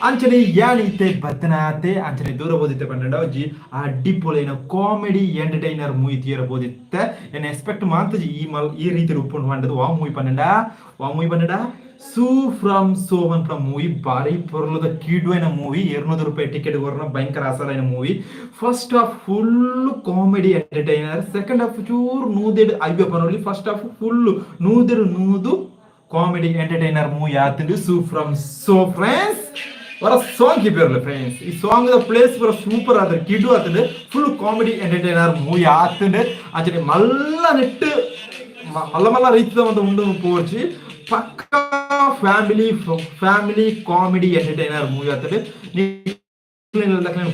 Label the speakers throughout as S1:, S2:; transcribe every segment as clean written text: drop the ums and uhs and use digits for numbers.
S1: ಅಂಚನೆ ಯಾನ್ ಇತ್ತೆ ಬತ್ತನಾತೆ ಅಂಚನೆ ದೂರ ಬೋದಿತ್ತೆ ಪಂಡ ಒಂಜಿ ಅಡ್ಡಿಪೊಲೈನ ಕಾಮಿಡಿ ಎಂಟರ್ಟೈನರ್ ಮೂವಿ ತೀರ ಬೋದಿತ್ತೆ. ಎನ್ನ ಎಕ್ಸ್ಪೆಕ್ಟ್ ಮಾಂತಜಿ ಈ ಮಲ್ ಈ ರೀತಿ ಉಪ್ಪುಂಡು ಪಂಡದು. ವಾ ಮೂವಿ ಪಂಡ, ವಾ ಮೂವಿ ಪಂಡ ಸೂ ಫ್ರಮ್ ಸೋ ಪನ್ಪುನ ಮೂವಿ. ಬಾರಿ ಪೊರ್ಲುದ ಕೀಡ್ವೈನ ಮೂವಿ. 200 ರೂಪಾಯಿ ಟಿಕೆಟ್ ಕೊರ್ನ ಭಯಂಕರ ಅಸಲೈನ movie. First half full comedy entertainer, second half ಚೂರು ನೂದೆಡ್ ಐವ ಪನೊಲಿ. ಫಸ್ಟ್ ಹಾಫ್ ಫುಲ್ ನೂದೆಡ್ ನೂದು ಕಾಮಿಡಿ ಎಂಟರ್ಟೈನರ್ ಮೂವಿ ಆತುಂಡು ಸೂ ಫ್ರಮ್ ಸೋ ಫ್ರೆಂಡ್ಸ್. ವರ ಸಾಂಗ್ ಇಪ್ಪೆರ್ಲೆ ಫ್ರೆಂಡ್ಸ್. ಈ ಸಾಂಗ್ ದ ಪ್ಲೇಸ್ ಪೂರ ಸೂಪರ್ ಆತುಂಡು, ಕಿಡು ಆತುಂಡು. ಫುಲ್ ಕಾಮಿಡಿ ಎಂಟರ್ಟೈನರ್ ಮೂವಿ ಆತುಂಡು. ಅಂಚನೆ ಮಲ್ಲ ನೆಟ್ ಮಲ್ಲ ಮಲ್ಲ ರೀತಿದ ಒಂದು ಉಂಡು ಪೋರ್ಚಿ. ಪಕ್ಕ family family comedy entertainer movie ಆತುಂಡು.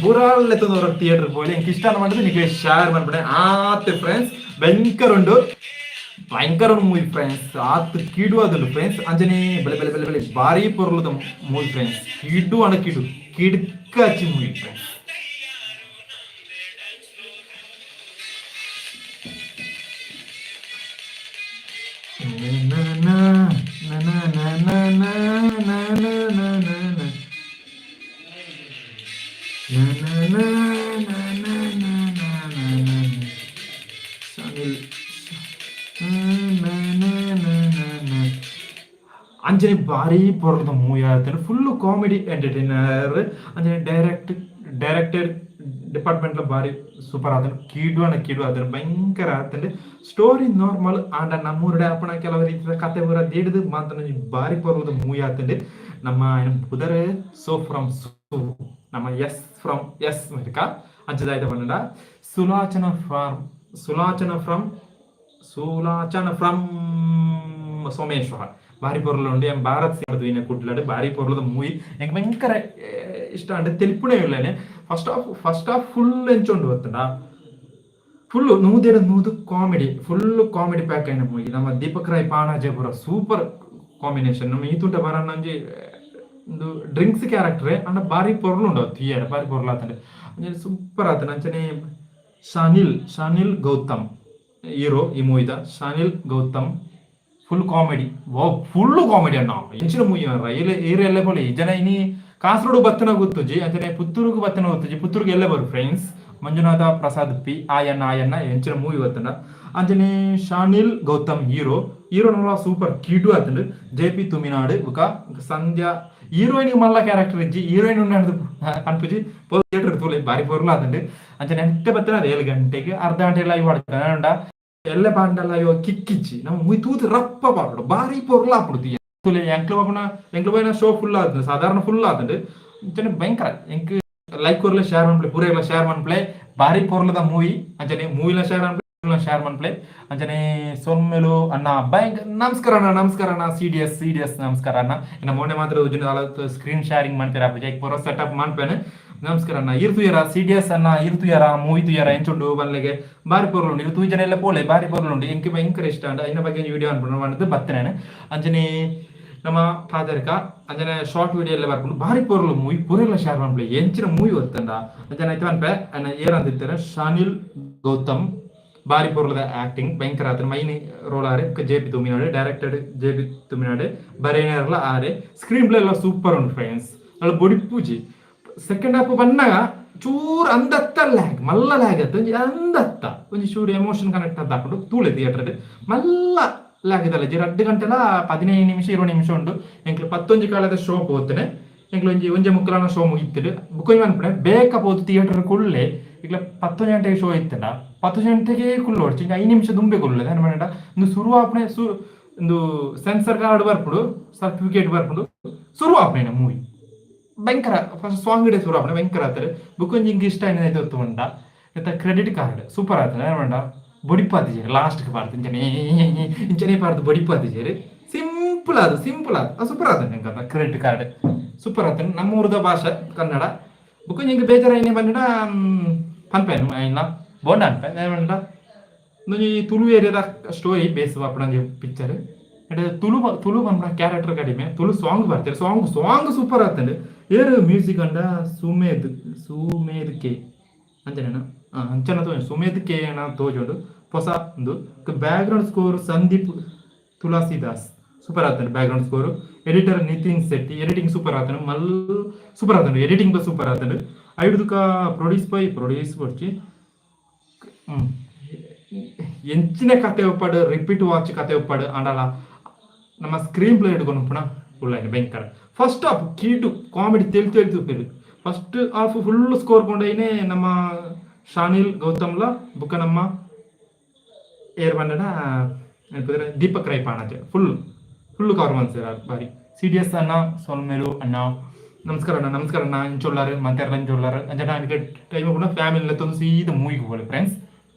S1: ಪೂರಾ ಥಿಯೇಟರ್ ಪೋಲೆ. ಎಂಕ್ ಇಷ್ಟ ಮಾಡಿದ್ರೆ ನಿಕ್ಲೆ ಶೇರ್ ಮನ್ಪುಣೆ ಆತೆ ಫ್ರೆಂಡ್ಸ್. ಭಯಂಕರ ಉಂಡು, ಭಯಂಕರ ಮೂವಿ ಫ್ರೆಂಡ್ಸ್. ಆತ್ ಕಿಡು ಅದುಂಡು ಫ್ರೆಂಡ್ಸ್. ಅಂಚನೆ ಬೆಲೆ ಬೆಲೆ ಬೆಲೆ ಬೆಲೆ ಭಾರಿ ಪೊರ್ಲುದ ಮೂವಿ ಫ್ರೆಂಡ್ಸ್. ಕಿಡು ಅಣ ಕಿಡು ಕಿಡ್ಕಾಚಿ ಮೂವಿ ಫ್ರೆಂಡ್ಸ್. ಅಂಚನೆ ಭಾರಿ ಪೊರ್ಲುದ ಮೂವಿ ಆತುಂಡು. Full comedy entertainer. ಅಂಚನೆ ಡೈರೆಕ್ಟೆಡ್ ಡಿಪಾರ್ಟ್ಮೆಂಟ್ ಬಾರಿ ಸೂಪರ್ ಆತುಂಡು. ಕೀಡು ಅಣ್ಣ ಕೀಡು ಆತುಂಡು, ಭಯಂಕರ ಆತುಂಡು. ಸ್ಟೋರಿ ನಾರ್ಮಲ್ ಆಂಡ ನಮ್ಮೂರುಡೆ ಆಪುನ ಕೆಲವು ರೀತಿದ ಕತೆ ಪೂರ ದೀಡ್ದ್ ಮಾತ ಬಾರಿ ಪೊರ್ಲುದ ಮೂವಿ ಆತುಂಡು. ನಮ್ಮ ಪುದರ್ ಸೋ ಫ್ರಮ್ ಸೋ, ನಮ್ಮ ಎಸ್ ಫ್ರಮ್ ಎಸ್ ಮೆರಿಕ. ಅಂಚದಾಯ್ತ ಪಂಡ ಸುಲಾಚನ ಫ್ರಮ್ ಸುಲಾಚನ ಫ್ರಮ್ ಸುಲಾಚನ ಫ್ರಮ್ ಸೋಮೇಶ್ವರ. ಬಾರಿ ಪೊರ್ಲು ಉಂಡು. ಎಂ ಭಾರತ್ ಸಿಂಹ ಕುಡ್ಲಡ್. ಬಾರಿ ಪೊರ್ಲುದ ಮೂವಿ. ಎಂಕ್ ಭಯಂಕರ ಇಷ್ಟ ಅಂಡ್ ತೆಲ್ಪುನೇ ಇಲ್ಲನೆ. ಫಸ್ಟ್ ಹಾಫ್ ಫುಲ್ ಎಂಚ ಉಂಡು ಗೊತ್ತುಂಡಾ? ಫುಲ್ ನೂದೆಡ್ ನೂದು ಕಾಮಿಡಿ, ಫುಲ್ ಕಾಮಿಡಿ ಪ್ಯಾಕ್ ಆಯಿನ ಮೂವಿ. ನಮ್ಮ ದೀಪಕ್ ರಾಯ್ ಪಾಣಾಜೆ ಪೂರ ಸೂಪರ್ ಕಾಂಬಿನೇಷನ್. ನಮ್ಮ ಈತುಂಟ ಬರನ್ನ ಒಂಜಿ ಒಂದು ಡ್ರಿಂಕ್ಸ್ ಕ್ಯಾರೆಕ್ಟರ್ ಅಂಡ ಬಾರಿ ಪೊರ್ಲು ಉಂಡು. ಥಿಯೇಟರ್ ಬಾರಿ ಪೊರ್ಲು ಆತುಂಡು, ಸೂಪರ್ ಆತುಂಡು. ಅಂಚನೆ ಶಾನಿಲ್ ಶಾನಿಲ್ ಗೌತಮ್ ಹೀರೋ ಈ ಮೂವಿದ. Shanil Gautham full comedy, full comedy ಅಣ್ಣ. ಎಂಚಿನ ಮೂವಿ ಏರ್ ಎಲ್ಲೆ ಪೋಲಿ ಜನ ಇನಿ ಕಾಸರಗೋಡು ಬತ್ತನ ಗೊತ್ತುಜಿ, ಅಂಚನೆ ಪುತ್ತೂರುಗು ಬತ್ತನ ಗೊತ್ತುಜಿ. ಪುತ್ತೂರುಗು ಎಲ್ಲೆ ಬರು ಫ್ರೆಂಡ್ಸ್. ಮಂಜುನಾಥ ಪ್ರಸಾದ್ ಪಿ ಆಯಣ್ಣ ಆಯಣ್ಣ ಎಂಚಿನ ಮೂವಿ ಗೊತ್ತುಂಡ. ಅಂಚನೆ ಶಾನಿಲ್ ಗೌತಮ್ ಹೀರೋ, ಹೀರೋನ ಸೂಪರ್ ಕಿಡು ಆತುಂಡು. ಜೆ ಪಿ ತುಮಿನಾಡು ಬುಕ ಸಂಧ್ಯಾ ಹೀರೋಯಿನ್. ಮಲ್ಲ ಕ್ಯಾರೆಕ್ಟರ್ ಇಜ್ಜಿ, ಹೀರೋಯಿನ್ ಉಂಡು ಪನ್ಪುಜಿ. ಥಿಯೇಟರ್ ತೂಲೆ, ಬಾರಿ ಪೊರ್ಲು ಆತುಂಡು. ಅಂಚನೆ ಎಂಟೆ ಬತ್ತನ 7 ಗಂಟೆಗೆ ಅರ್ಧ ಗಂಟೆ ಲೈವ್ ಆಡ್ತಾನೆ. ಎಲ್ಲೆ ಪಾಂಡಲ ಅಯ್ಯೋ ಕಿಕ್ಕಿಜ್ಜಿ. ನಮ್ಮ ಮುಯ್ ತೂತು ರಪ್ಪ ಪಾಡೋಡು, ಬಾರಿ ಪೊರ್ಲು ಆಪುಡು. ತುಲೆ ಎಂಕ್ಲು ಪಾಪುನ ಎಂಕ್ಲು ಪೋಯಿನ ಶೋ ಫುಲ್ ಆತುಂಡು, ಸಾಧಾರಣ ಫುಲ್ ಆತುಂಡು. ಅಂಚನೆ ಭಯಂಕರ. ಎಂಕ್ ಲೈಕ್ ಕೊರ್ಲೆ, ಶೇರ್ ಮನ್ಪುಲೆ, ಪೂರೆಗ್ಲ ಶೇರ್ ಮನ್ಪುಲೆ. ಬಾರಿ ಪೊರ್ಲುದ ಮೂವಿ. ಅಂಚನೆ ಮೂವಿಲ ಶೇರ್ ಮನ್ಪುಲೆ, ಶೇರ್ ಮನ್ಪುಲೆ. ಅಂಚನೆ ಸೊಲ್ಮೆಲು ಅಣ್ಣ. ಭಯಂಕರ ನಮಸ್ಕಾರ ಅಣ್ಣ, ನಮಸ್ಕಾರ ಅಣ್ಣ. ಸಿಡಿಎಸ್ ಸಿಡಿಎಸ್ ನಮಸ್ಕಾರ ಅಣ್ಣ. ಇನ್ನು ಮೊನ್ನೆ ಮಾತ್ರ ಸ್ಕ್ರೀನ್ ಶೇರಿಂಗ್ ಮನ್ಪೆರ ಆಪುಜಿ, ಪೂರ ಸೆಟಪ್ ಮನ್ಪೇನೆ. ನಮಸ್ಕಾರ ಅಣ್ಣ. ಇರ್ ತೂಯರ ಸಿಡಿಎಸ್ ಅಣ್ಣ, ಇರ್ ತೂಯರ ಮೂವಿ ತೂಯರ ಎಂಚುಂಡು ಬನ್ಲೆಗೆ. ಬಾರಿ ಪೊರ್ಲು ಉಂಡು. ಇರ್ ತೂಜನ ಎಲ್ಲ ಪೋಲೆ, ಬಾರಿ ಪೊರ್ಲು ಉಂಡು. ಎಂಕ್ ಭಯಂಕರ ಇಷ್ಟ ಅಂಡ ಐನ ಬಗ್ಗೆ ವಿಡಿಯೋ ಅನ್ಪುಂಡು ಪಂಡ್ದ್ ಬತ್ತನೇನೆ. ಅಂಚನೆ ನಮ್ಮ ಪಾದರಿಕ ಅಂಚನೆ ಶಾರ್ಟ್ ವಿಡಿಯೋ ಎಲ್ಲ ಬರ್ಪುಂಡು. ಬಾರಿ ಪೊರ್ಲು ಮೂವಿ, ಪೂರೆಲ ಶೇರ್ ಮನ್ಪುಲೆ. ಎಂಚಿನ ಮೂವಿ ಗೊತ್ತುಂಡ? ಅಂಚನೆ ಐತೆ ಪನ್ಪೆ ಅಣ್ಣ ಏರಂದಿತ್ತೆರ್ ಶಾನಿಲ್ ಗೌತಮ್ ಬಾರಿ ಪೊರ್ಲುದ ಆಕ್ಟಿಂಗ್ ಭಯಂಕರ ಆತನ. ಮೈನ್ ರೋಲ್ ಆರೆ J P Thuminad, directed J P Thuminad, ಬರೇನರ್ಲ ಆರೆ. ಸ್ಕ್ರೀನ್ ಪ್ಲೇ ಎಲ್ಲ ಸೂಪರ್ ಉಂಡು ಫ್ರೆಂಡ್ಸ್. ಅಲ್ಲ ಬೊಡಿಪೂಜಿ. ಸೆಕೆಂಡ್ ಹಾಫ್ ಬನ್ನಾಗ ಚೂರು ಅಂದತ್ತ ಲ್ಯಾಗ್, ಮಲ್ಲ ಲ್ಯಾಗ್ ಅತ್ತ, ಒಂಜಿ ಅಂದತ್ತ ಒಂಜಿ ಚೂರು ಎಮೋಷನ್ ಕನೆಕ್ಟ್ ಆದ್ ಹಾಕೊಂಡು ತೂಳೆ. ಥಿಯೇಟರ್ ಮಲ್ಲ ಲ್ಯಾಗ್ ಇದಲ್ಲ. ಜಿ 2 ಗಂಟೆಲ 15 ನಿಮಿಷ 20 ನಿಮಿಷ ಉಂಡು. ಎಂಕ್ಲು ಪತ್ತೊಂಜಿ ಕಾಲದ ಶೋ ಪೋತನೆ. ಎಂಕ್ಲು ಒಂಜಿ ಒಂಜಿ ಮುಕ್ಕಲನ ಶೋ ಮುಗಿತ್ತುಡು. ಬುಕ್ಕೊಂಜಿ ಮನ್ಪುಣೆ ಬೇಕ ಪೋದು ಥಿಯೇಟರ್ ಕುಳ್ಳೆ. ಇಕ್ಲ 10 ಗಂಟೆಗೆ ಶೋ ಇತ್ತಂಡ 10 ಗಂಟೆಗೆ ಕುಳ್ಳೋಡ್ಚಿ, 5 ನಿಮಿಷ ದುಂಬೆ ಕುಳ್ಳೆ. ದಾನೆ ಪಂಡ ಇಂದು ಸುರು ಆಪುಣೆ ಸು ಇಂದು ಸೆನ್ಸರ್ ಕಾರ್ಡ್ ಬರ್ಪುಡು, ಸರ್ಟಿಫಿಕೇಟ್ ಬರ್ಪುಡು, ಸುರು ಆಪುಣೆ ಮೂವಿ. ಭಯಂಕರ ಫಸ್ಟ್ ಸಾಂಗ್ ಇಡೆ ಸುರು ಆಪುಣೆ, ಭಯಂಕರ ಆತರೆ. ಬುಕ್ಕೊಂಜಿ ಇಂಕ್ ಇಷ್ಟ ಆಯ್ತು ಉಂಡ ಇತ್ತ ಕ್ರೆಡಿಟ್ ಕಾರ್ಡ್ ಸೂಪರ್ ಆತದೆ. ದಾನೆ ಪಂಡ ಬೊಡಿಪಾತಿಜೆರ್ ಲಾಸ್ಟ್ ಪಾಡ್ದು ಇಂಚನೆ ಇಂಚನೆ ಪಾಡ್ದು ಬೊಡಿಪಾತಿಜೆರ್. ಸಿಂಪಲ್ ಅದು, ಸಿಂಪಲ್ ಅದು, ಸೂಪರ್ ಆತದೆ. ಎಂಕಂತ ಕ್ರೆಡಿಟ್ ಕಾರ್ಡ್ ಸೂಪರ್ ಆತದೆ. ನಮ್ಮೂರದ ಭಾಷೆ ಕನ್ನಡ. ಬುಕ್ಕೊಂಜಿ ಇಂಕ್ ಬೇಜಾರಾಯಿನ ಪಂಡ ಪನ್ಪೇನು ಐನ್ಲ ಬೋಂಡ ಅನ್ಪೆ. ದಾನೆ ಪಂಡ ಒಂಜಿ ತುಳು ಏರಿಯಾದ ಸ್ಟೋರಿ ಬೇಸ್ ಆಪುನ ಪಿಕ್ಚರ್. ತುಳು ತುಳು ಪನ್ಪುನ ಕ್ಯಾರೆಕ್ಟರ್ ಕಡಿಮೆ, ತುಳು ಸಾಂಗ್ ಬರ್ತಾರೆ. ಸಾಂಗ್ ಸಾಂಗ್ ಸೂಪರ್ ಆತುಂಡು. ಏರ್ ಮ್ಯೂಸಿಕ್ ಅಂಡ ಸುಮೇಧ್ ಸುಮೇಧ್ ಕೆ ಅಂಚನೇನ ಅಂಚನ ತೋಜುಂಡು. ಸುಮೇಧ್ ಕೆ ಅನ ತೋಜುಂಡು ಪೊಸ ಉಂದು. Background score Sandeep Tulsidas, super ಆತುಂಡು background score. Editor Nitin Shetty, editing super ಆತನು, ಮಲ್ ಸೂಪರ್ ಆತನು, ಎಡಿಟಿಂಗ್ ಸೂಪರ್ ಆತನು. ಐಡುದುಕ ಪ್ರೊಡ್ಯೂಸ್ ಬೈ ಪ್ರೊಡ್ಯೂಸ್ ಬೊಡ್ಚಿ. ಎಂಚಿನ ಕತೆ ಉಪ್ಪಡು, ರಿಪೀಟ್ ವಾಚ್ ಕತೆ ಉಪ್ಪಡು. ಆಂಡಲ ನಮ್ಮ ಸ್ಕ್ರೀನ್ ಪ್ಲೇ ಹಿಡ್ಕೊಂಡು ಪುಣ ಉಳ್ಳಾಯಿನ ಭಯಂಕರ. ಫಸ್ಟ್ ಹಾಫ್ ಕೀಟು ಕಾಮಿಡಿ ತೆಲ್ ತೆಲ್ ತೂಪೆರ್. ಫಸ್ಟ್ ಹಾಫ್ ಫುಲ್ ಸ್ಕೋರ್ ಕೊಂಡೈನೆ ನಮ್ಮ ಶಾನಿಲ್ ಗೌತಮ್ಲ ಬುಕ್ಕ ನಮ್ಮ ಏರ್ ಪಂಡಡ Deepak Rai Panaje full full cover ಮನ್ಸರ್ ಬಾರಿ. ಸಿ ಡಿ ಎಸ್ ಅಣ್ಣ, ಸೊಲ್ಮೆಲು ಅಣ್ಣ, ನಮಸ್ಕಾರ ಅಣ್ಣ, ನಮಸ್ಕಾರ ಅಣ್ಣ. ಇಂಚೊಲ್ಲಾರು ಮಾತೆರ್ಲ ಇಂಚೊಲ್ಲಾರು. ಅಂಚನೆ ಟೈಮ್ ಕೂಡ ಫ್ಯಾಮಿಲಿ ತಂದು ಸೀದಾ ಮೂವಿಗೆ ಹೋಗಲಿ ಫ್ರೆಂಡ್ಸ್,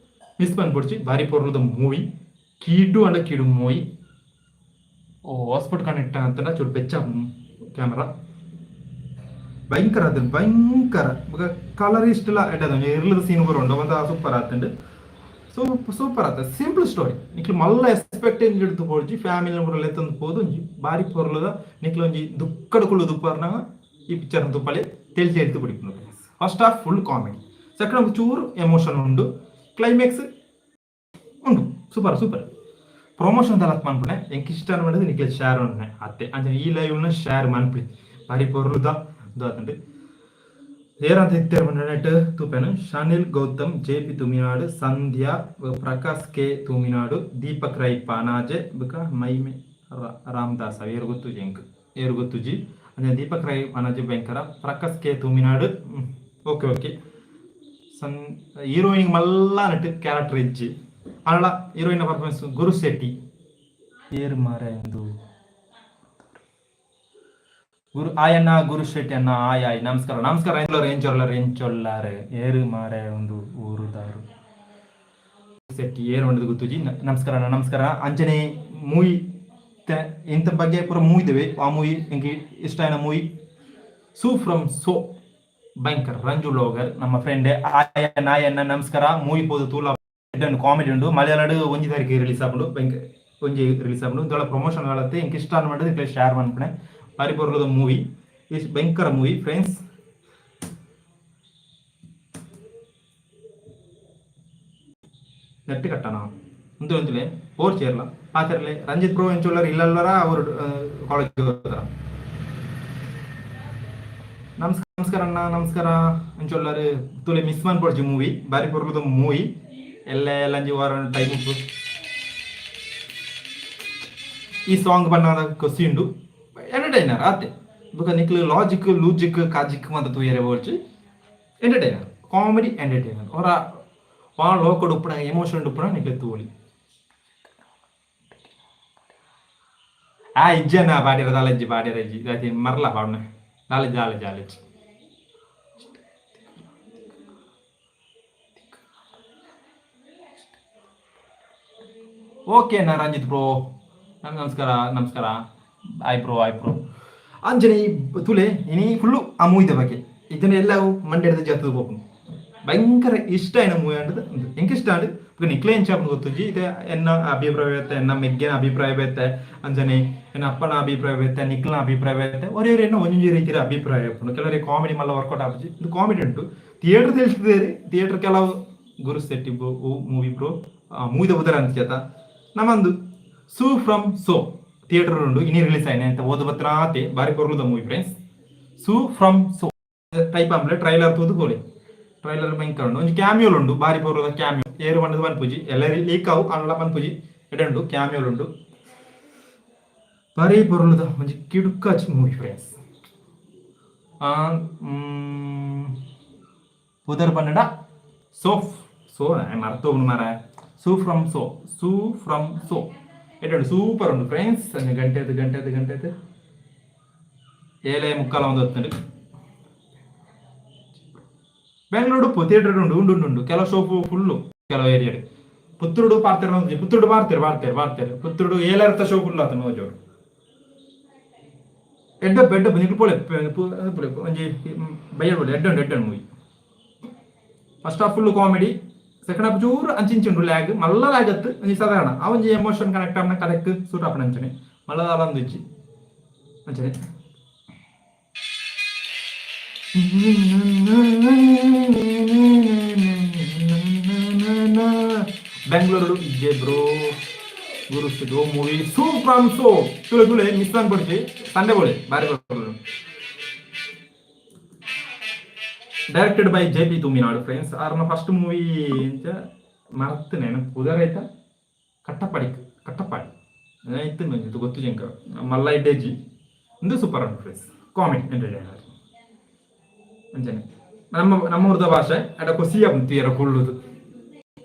S1: ಮಿಸ್ ಬಂದ್ಬಿಡ್ಚಿ. ಬಾರಿ ಪೊರ್ಲುದ ಮೂವಿ, ಕೀಡು ಅಂಡ ಕೀಡು ಮೂವಿ. ಓ ಹಾಸ್ಪಿಟ್ ಕನೆಕ್ಟ್ ಅಂತ ಚೂರು ಬೆಚ್ಚ ಕ್ಯಾಮರಾ. ಭಯಂಕರ ಆತಂಡ್, ಭಯಂಕರ. ಬೊಕ ಕಲರ್ ಇಷ್ಟಲ ಎಡ್ಡೆ. ಇರ್ಲದ ಸೀನ್ ಪೂರ ಉಂಡು, ಒಂತ ಸೂಪರ್ ಆತಂಡ್, ಸೂಪರ್ ಸೂಪರ್ ಆತ. Simple story. ನಿಕ್ಲು ಮಲ್ಲ ಎಕ್ಸ್ಪೆಕ್ಟೇಷನ್ ಹಿಡಿದು ಪೋಡ್ಚಿ. ಫ್ಯಾಮಿಲಿ ಪೂರ ಲೆತ್ತೊಂದು ಪೋದು ಒಂಜಿ ಬಾರಿ ಪೊರ್ಲುದ. ನಿಕ್ಲು ಒಂಜಿ ದುಕ್ಕಡ ಕುಳ್ಳು ದುಪ್ಪರ್ನಾಗ ಈ ಪಿಕ್ಚರ್ ತುಪ್ಪಲೆ ತೆಲ್ತಿ ಎಡ್ತು ಬಿಡಿಪುಂಡು. First half full comedy, second half ಚೂರು ಎಮೋಷನ್ ಉಂಡು, ಕ್ಲೈಮ್ಯಾಕ್ಸ್ ಉಂಡು. Super super. ಪ್ರಮೋಷನ್ ತಲತ್ ಮನ್ಪುಣೆ ಎಂಕ್ ಇಷ್ಟ ಮಾಡಿದ್ರೆ ನಿಕ್ಲೆ ಶೇರ್ ಉಂಡೆ ಅತ್ತೆ. ಅಂಚನೆ ಈ ಲೈವ್ ನ ಶೇರ್ ಮನ್ಪುಳಿ. ಬಾರಿ ಪೊರ್ಲುದ ಆತುಂಡು. ಏರಂತ ಇತ್ತೆರ್ ಪಂಡ ತೂಪೆನು: ಶಾನಿಲ್ ಗೌತಮ್, ಜೆ ಪಿ ತುಮಿನಾಡು, ಸಂಧ್ಯಾ, ಪ್ರಕಾಶ್ ಕೆ ತುಮಿನಾಡು, ದೀಪಕ್ ರೈ ಪಾನಾಜೆ, ಬೊಕ ಮೈಮೆ ರಾಮದಾಸ. ಏರ್ ಗೊತ್ತುಜಿ ಎಂಕ್, ಏರ್ ಗೊತ್ತುಜಿ. ಅಂಚನೆ ದೀಪಕ್ ರೈ ಪಾನಾಜೆ ಭಯಂಕರ, Prakash K Thuminad okay okay. ಸನ್ ಹೀರೋಯಿನ್ ಮಲ್ಲ ನಟ್ ಕ್ಯಾರೆಕ್ಟರ್ ಇಜ್ಜಿ ಆಂಡಲ ಹೀರೋಯಿನ್ ಪರ್ಫಾರ್ಮೆನ್ಸ್. ಗುರು ಶೆಟ್ಟಿ ಏರ್ ಮಾರೆ ಎಂದು ಗುರು ಆಯಣ್ಣ, ಗುರು ಶೆಟ್ಟಿ ಅಣ್ಣ, ಆಯ್ ಆಯ್, ನಮಸ್ಕಾರ ನಮಸ್ಕಾರ. ಎಂಚೊಲ್ಲಾರು ಎಂಚೊಲ್ಲಾರು? ಏರು ಮಾರೆ ಒಂದು ಊರುದಾರು ಶೆಟ್ಟಿ ಏರು ಒಂದು ಗೊತ್ತುಜಿ. ನಮಸ್ಕಾರ ಅಣ್ಣ, ನಮಸ್ಕಾರ. ಅಂಚನೆ ಮೂವಿ ಇಂತ ಬಗ್ಗೆ ಪೂರ ಮೂವಿ. ಆ ಮೂವಿ ಎಂಕ್ ಇಷ್ಟ ಆಯ್ನ ಮೂವಿ ಸೂ ಫ್ರಮ್ ಸೋ. ಭಯಂಕರ. ರಂಜು ಲೋಗರ್ ನಮ್ಮ ಫ್ರೆಂಡ್, ಆಯಣ್ಣ ಆಯಣ್ಣ, ನಮಸ್ಕಾರ. ಮೂವಿ ಪೋದು ತೂಲ, ಕಾಮಿಡಿ ಉಂಡು. ಮಲಯಾಳಡ್ 1 ತಾರೀಕು ರಿಲೀಸ್ ಆಪುಂಡು. ಭಯಂಕರ ಒಂಜಿ ರಿಲೀಸ್ ಆಪುಂಡು. ಇಂತೊಳ ಪ್ರಮೋಷನ್ ಆಲತ್ತೆ. ಎಂಕ್ ಇಷ್ಟ ಮಾಡಿದ್ರೆ ಶೇರ್ ಮನ್ಪುಣೆ. ಬಾರಿ ಪೊರ್ಲುದ ಮೂವಿ, ಭಯಂಕರ ಮೂವಿ ಫ್ರೆಂಡ್ಸ್. ನೆಟ್ ಕಟ್ಟಣ ಉಂತು ಒಂತುಲೆ ಪೋರ್ ಚೇರ್ಲ ಪಾತೆರ್ಲೆ. ರಂಜಿತ್ ಬ್ರೋ ಎಂಚೊಲ್ಲರ್? ಇಲ್ಲಲ್ಲರ ಅವರು ಕಾಲೇಜ್. ನಮಸ್ಕಾರ ನಮಸ್ಕಾರ ಅಣ್ಣ, ನಮಸ್ಕಾರ. ಎಂಚೊಲ್ಲರ್? ತುಲೆ, ಮಿಸ್ ಮನ್ಪೊಡ್ಚಿ ಮೂವಿ, ಬಾರಿ ಪೊರ್ಲುದ ಮೂವಿ. ಎಲ್ಲ ಎಲ್ಲಂಜಿ ವಾರ ಟೈಮ್ ಉಪ್ಪು. ಈ ಸಾಂಗ್ ಬಣ್ಣದ ಖುಷಿ ಉಂಡು. ಎಂಟರ್ಟೈನರ್ ಆತೆ. ಬೊಕ ನಿಕ್ಲು ಲಾಜಿಕ್ ಲೂಜಿಕ್ ಕಾಜಿಕ್ ಮಾತ ತೂಯರೆ ಬೋಡ್ಚಿ. Entertainer, comedy entertainer. ಹೊರ ವಾ ಲೋಕಡ್ ಉಪ್ಪುನ ಎಮೋಷನ್ ಉಪ್ಪುನ ನಿಕ್ಲೆ ತೂವೊಲಿ. ಆ ಇಜ್ಜನ ಪಾಡ್ಯರ ದಾಲ ಇಜ್ಜಿ, ಪಾಡ್ಯರ ಇಜ್ಜಿ. ದಾತಿ ಮರ್ಲ ಪಾಡುನೆ ದಾಲ ದಾಲ ದಾಲ ಇಜ್ಜಿ. ಓಕೆ ಅಣ್ಣ. ರಂಜಿತ್ ಬ್ರೋ, ನಮಸ್ಕಾರ ನಮಸ್ಕಾರ. ಆಯ್ ಬ್ರೋ, ಆಯ್ ಬ್ರೋ. ಅಂಚನೆ ತುಲೆ, ಇನಿ ಫುಲ್ಲು ಆ ಮೂವಿದ ಬಗ್ಗೆ ಇದನ್ನ ಎಲ್ಲ ಮಂಡೆ ಜಾತದ ಪೋಪುಂಡು. ಭಯಂಕರ ಇಷ್ಟ ಆಯ್ನ ಮೂವಿ ಅಂಡದು. ಎಂಕ್ ಇಷ್ಟ ಆಂಡ್. ಬೊಕ ನಿಕ್ಲೆ ಎಂಚ ಆಪುಂಡು ಗೊತ್ತುಜಿ. ಇತ್ತೆ ಎನ್ನ ಅಭಿಪ್ರಾಯ ಬೇತೆ, ಎನ್ನ ಮೆಗ್ಗೆನ ಅಭಿಪ್ರಾಯ ಬೇತೆ, ಅಂಚನೆ ಎನ್ನ ಅಪ್ಪನ ಅಭಿಪ್ರಾಯ ಬೇತೆ, ನಿಕ್ಲ್ನ ಅಭಿಪ್ರಾಯ ಬೇತೆ. ಒರೇ ಒರಿ ಒಂಜೊಂಜಿ ರೀತಿಯ ಅಭಿಪ್ರಾಯ ಉಪ್ಪುಂಡು. ಕೆಲವರಿಗೆ ಕಾಮಿಡಿ ಮಲ್ಲ ವರ್ಕೌಟ್ ಆಪುಜಿ. ಇದು ಕಾಮಿಡಿ ಉಂಟು. ಥಿಯೇಟರ್ ತಿಳಿಸಿದೇರಿ ಥಿಯೇಟರ್ ಕೆಲವು. ಗುರು ಶೆಟ್ಟಿ ಬ್ರೋ, ಓ ಮೂವಿ ಬ್ರೋ, ಮೂವಿದ ಉದರ ಅಂತ ಚೇತ ನಮ್ಮಂದು ಸೂ ಫ್ರಮ್ ಸೋ ಥಿಯೇಟರ್ ಉಂಡು. ಇನಿ ರಿಲೀಸ್ ಆಯ್ನೆ ಅಂತ ಓದು ಬತ್ರಾತೆ. ಬಾರಿ ಪೊರ್ಲುದ ಮೂವಿ ಫ್ರೆಂಡ್ಸ್. ಸೂ ಫ್ರಮ್ ಸೋ ಟೈಪ್ ಆಂಪ್ಲೆ ಟ್ರೈಲರ್ ತೂದು ಪೋಲೆ. ಟ್ರೈಲರ್ ಭಯಂಕರ ಉಂಡು. ಒಂಜಿ ಕ್ಯಾಮಿಯೋಲ್ ಉಂಡು, ಬಾರಿ ಪೊರ್ಲುದ ಕ್ಯಾಮಿಯೋ. ಏರು ಪಂಡದು ಪನ್ಪುಜಿ, ಎಲ್ಲರಿ ಲೀಕ್ ಅವು ಆಂಡಲ ಪನ್ಪುಜಿ. ಎಡ್ಡೆ ಉಂಡು, ಕ್ಯಾಮಿಯೋಲ್ ಉಂಡು. ಬಾರಿ ಪೊರ್ಲುದ ಒಂಜಿ ಕಿಡುಕಾಚಿ ಮೂವಿ ಫ್ರೆಂಡ್ಸ್. ಪುದರ್ ಪನ್ನಡ ಸೋಫ್ ಸೋ ಮರ್ತೋಗ್ನು ಮಾರ. ಸೂ ಫ್ರಮ್ ಸೋ, ಸೂ ಫ್ರಮ್ ಸೋ ಎಡ್ಡೆ ಉಂಡು, ಸೂಪರ್ ಉಂಡು ಫ್ರೆಂಡ್ಸ್. ಗಂಟೆ ಆಯ್ತು, ಗಂಟೆ ಆಯ್ತು, ಗಂಟೆ ಆಯ್ತು. 7:45 ಒಂದು ಹೊತ್ತುಂಡು. ಬೆಂಗಳೂರು ಉಪ್ಪು ಥಿಯೇಟರ್ ಉಂಡು ಉಂಡು ಉಂಡು ಉಂಡು. ಕೆಲವು ಶೋಪ್ ಫುಲ್ಲು ಕೆಲವು ಏರಿಯಾಡ್. ಪುತ್ತೂರುಡು ಪಾರ್ತೆರ್, ಪುತ್ತೂರುಡು ಪಾರ್ತೆರ್ ಪಾರ್ತೆರ್ ಪಾರ್ತೆರ್. ಪುತ್ತೂರುಡು ಏಲರ್ತ ಶೋ ಫುಲ್ ಆತನ ಓಜೋಡು. ಎಡ್ಡೆ ಎಡ್ಡೆ. ನಿಕ್ಲು ಪೋಲೆ ಪೋಲೆ, ಒಂಜಿ ಬಯ್ಯಡ್ ಪೋಲೆ. ಎಡ್ಡೆ ಉಂಡು, ಎಡ್ಡೆ movie. First half full comedy, second half ಚೂರು ಅಂಚಿಂಚಿ ಉಂಡು ಲ್ಯಾಗ್. ಮಲ್ಲ ಲ್ಯಾಗ್ ಅತ್ತು, ಒಂಜಿ ಸಾಧಾರಣ. ಆ ಒಂಜಿ ಎಮೋಷನ್ ಕನೆಕ್ಟ್ ಆಪುನ ಕರೆಕ್ಟ್ ಸೂಟ್ ಆಪುನ ಅಂಚನೆ. ಮಲ್ಲ ದಾಲ ಅಂದಿಜ್ಜಿ ಅಂಚನೆ. Bengaluru ಇಜ್ಜೆ bro. Guru oh movie Su from so ತುಲೆ ತುಲೆ miss ಅನ್ಪಡ್ಚಿ Sunday ಬೋಳೆ ಬಾರಿ directed by J P Thuminadu friends. ಆರ್ನ ಫಸ್ಟ್ ಮೂವಿ ಇಂಚ ಮರತ್ತನೆ ಪುದರ್ ಆಯ್ತಾ ಕಟ್ಟಪ್ಪಾಡಿ ಕಟ್ಟಪ್ಪಾಡಿ ಇತ್ತು ಗೊತ್ತು ಜಂಕ ಮಲ್ಲ ಇಡ್ಡೇಜಿ ಇಂದು ಸೂಪರ್ ಉಂಟು ಫ್ರೆಂಡ್ಸ್, ಕಾಮಿಡಿ ಎಂಟರ್ಟೈನರ್. ಅಂಚನೆ ನಮ್ಮ ನಮ್ಮೂರ್ದ ಭಾಷೆ ಅಡ ಖುಷಿ ತೀರ ಕುಳ್ಳುದು.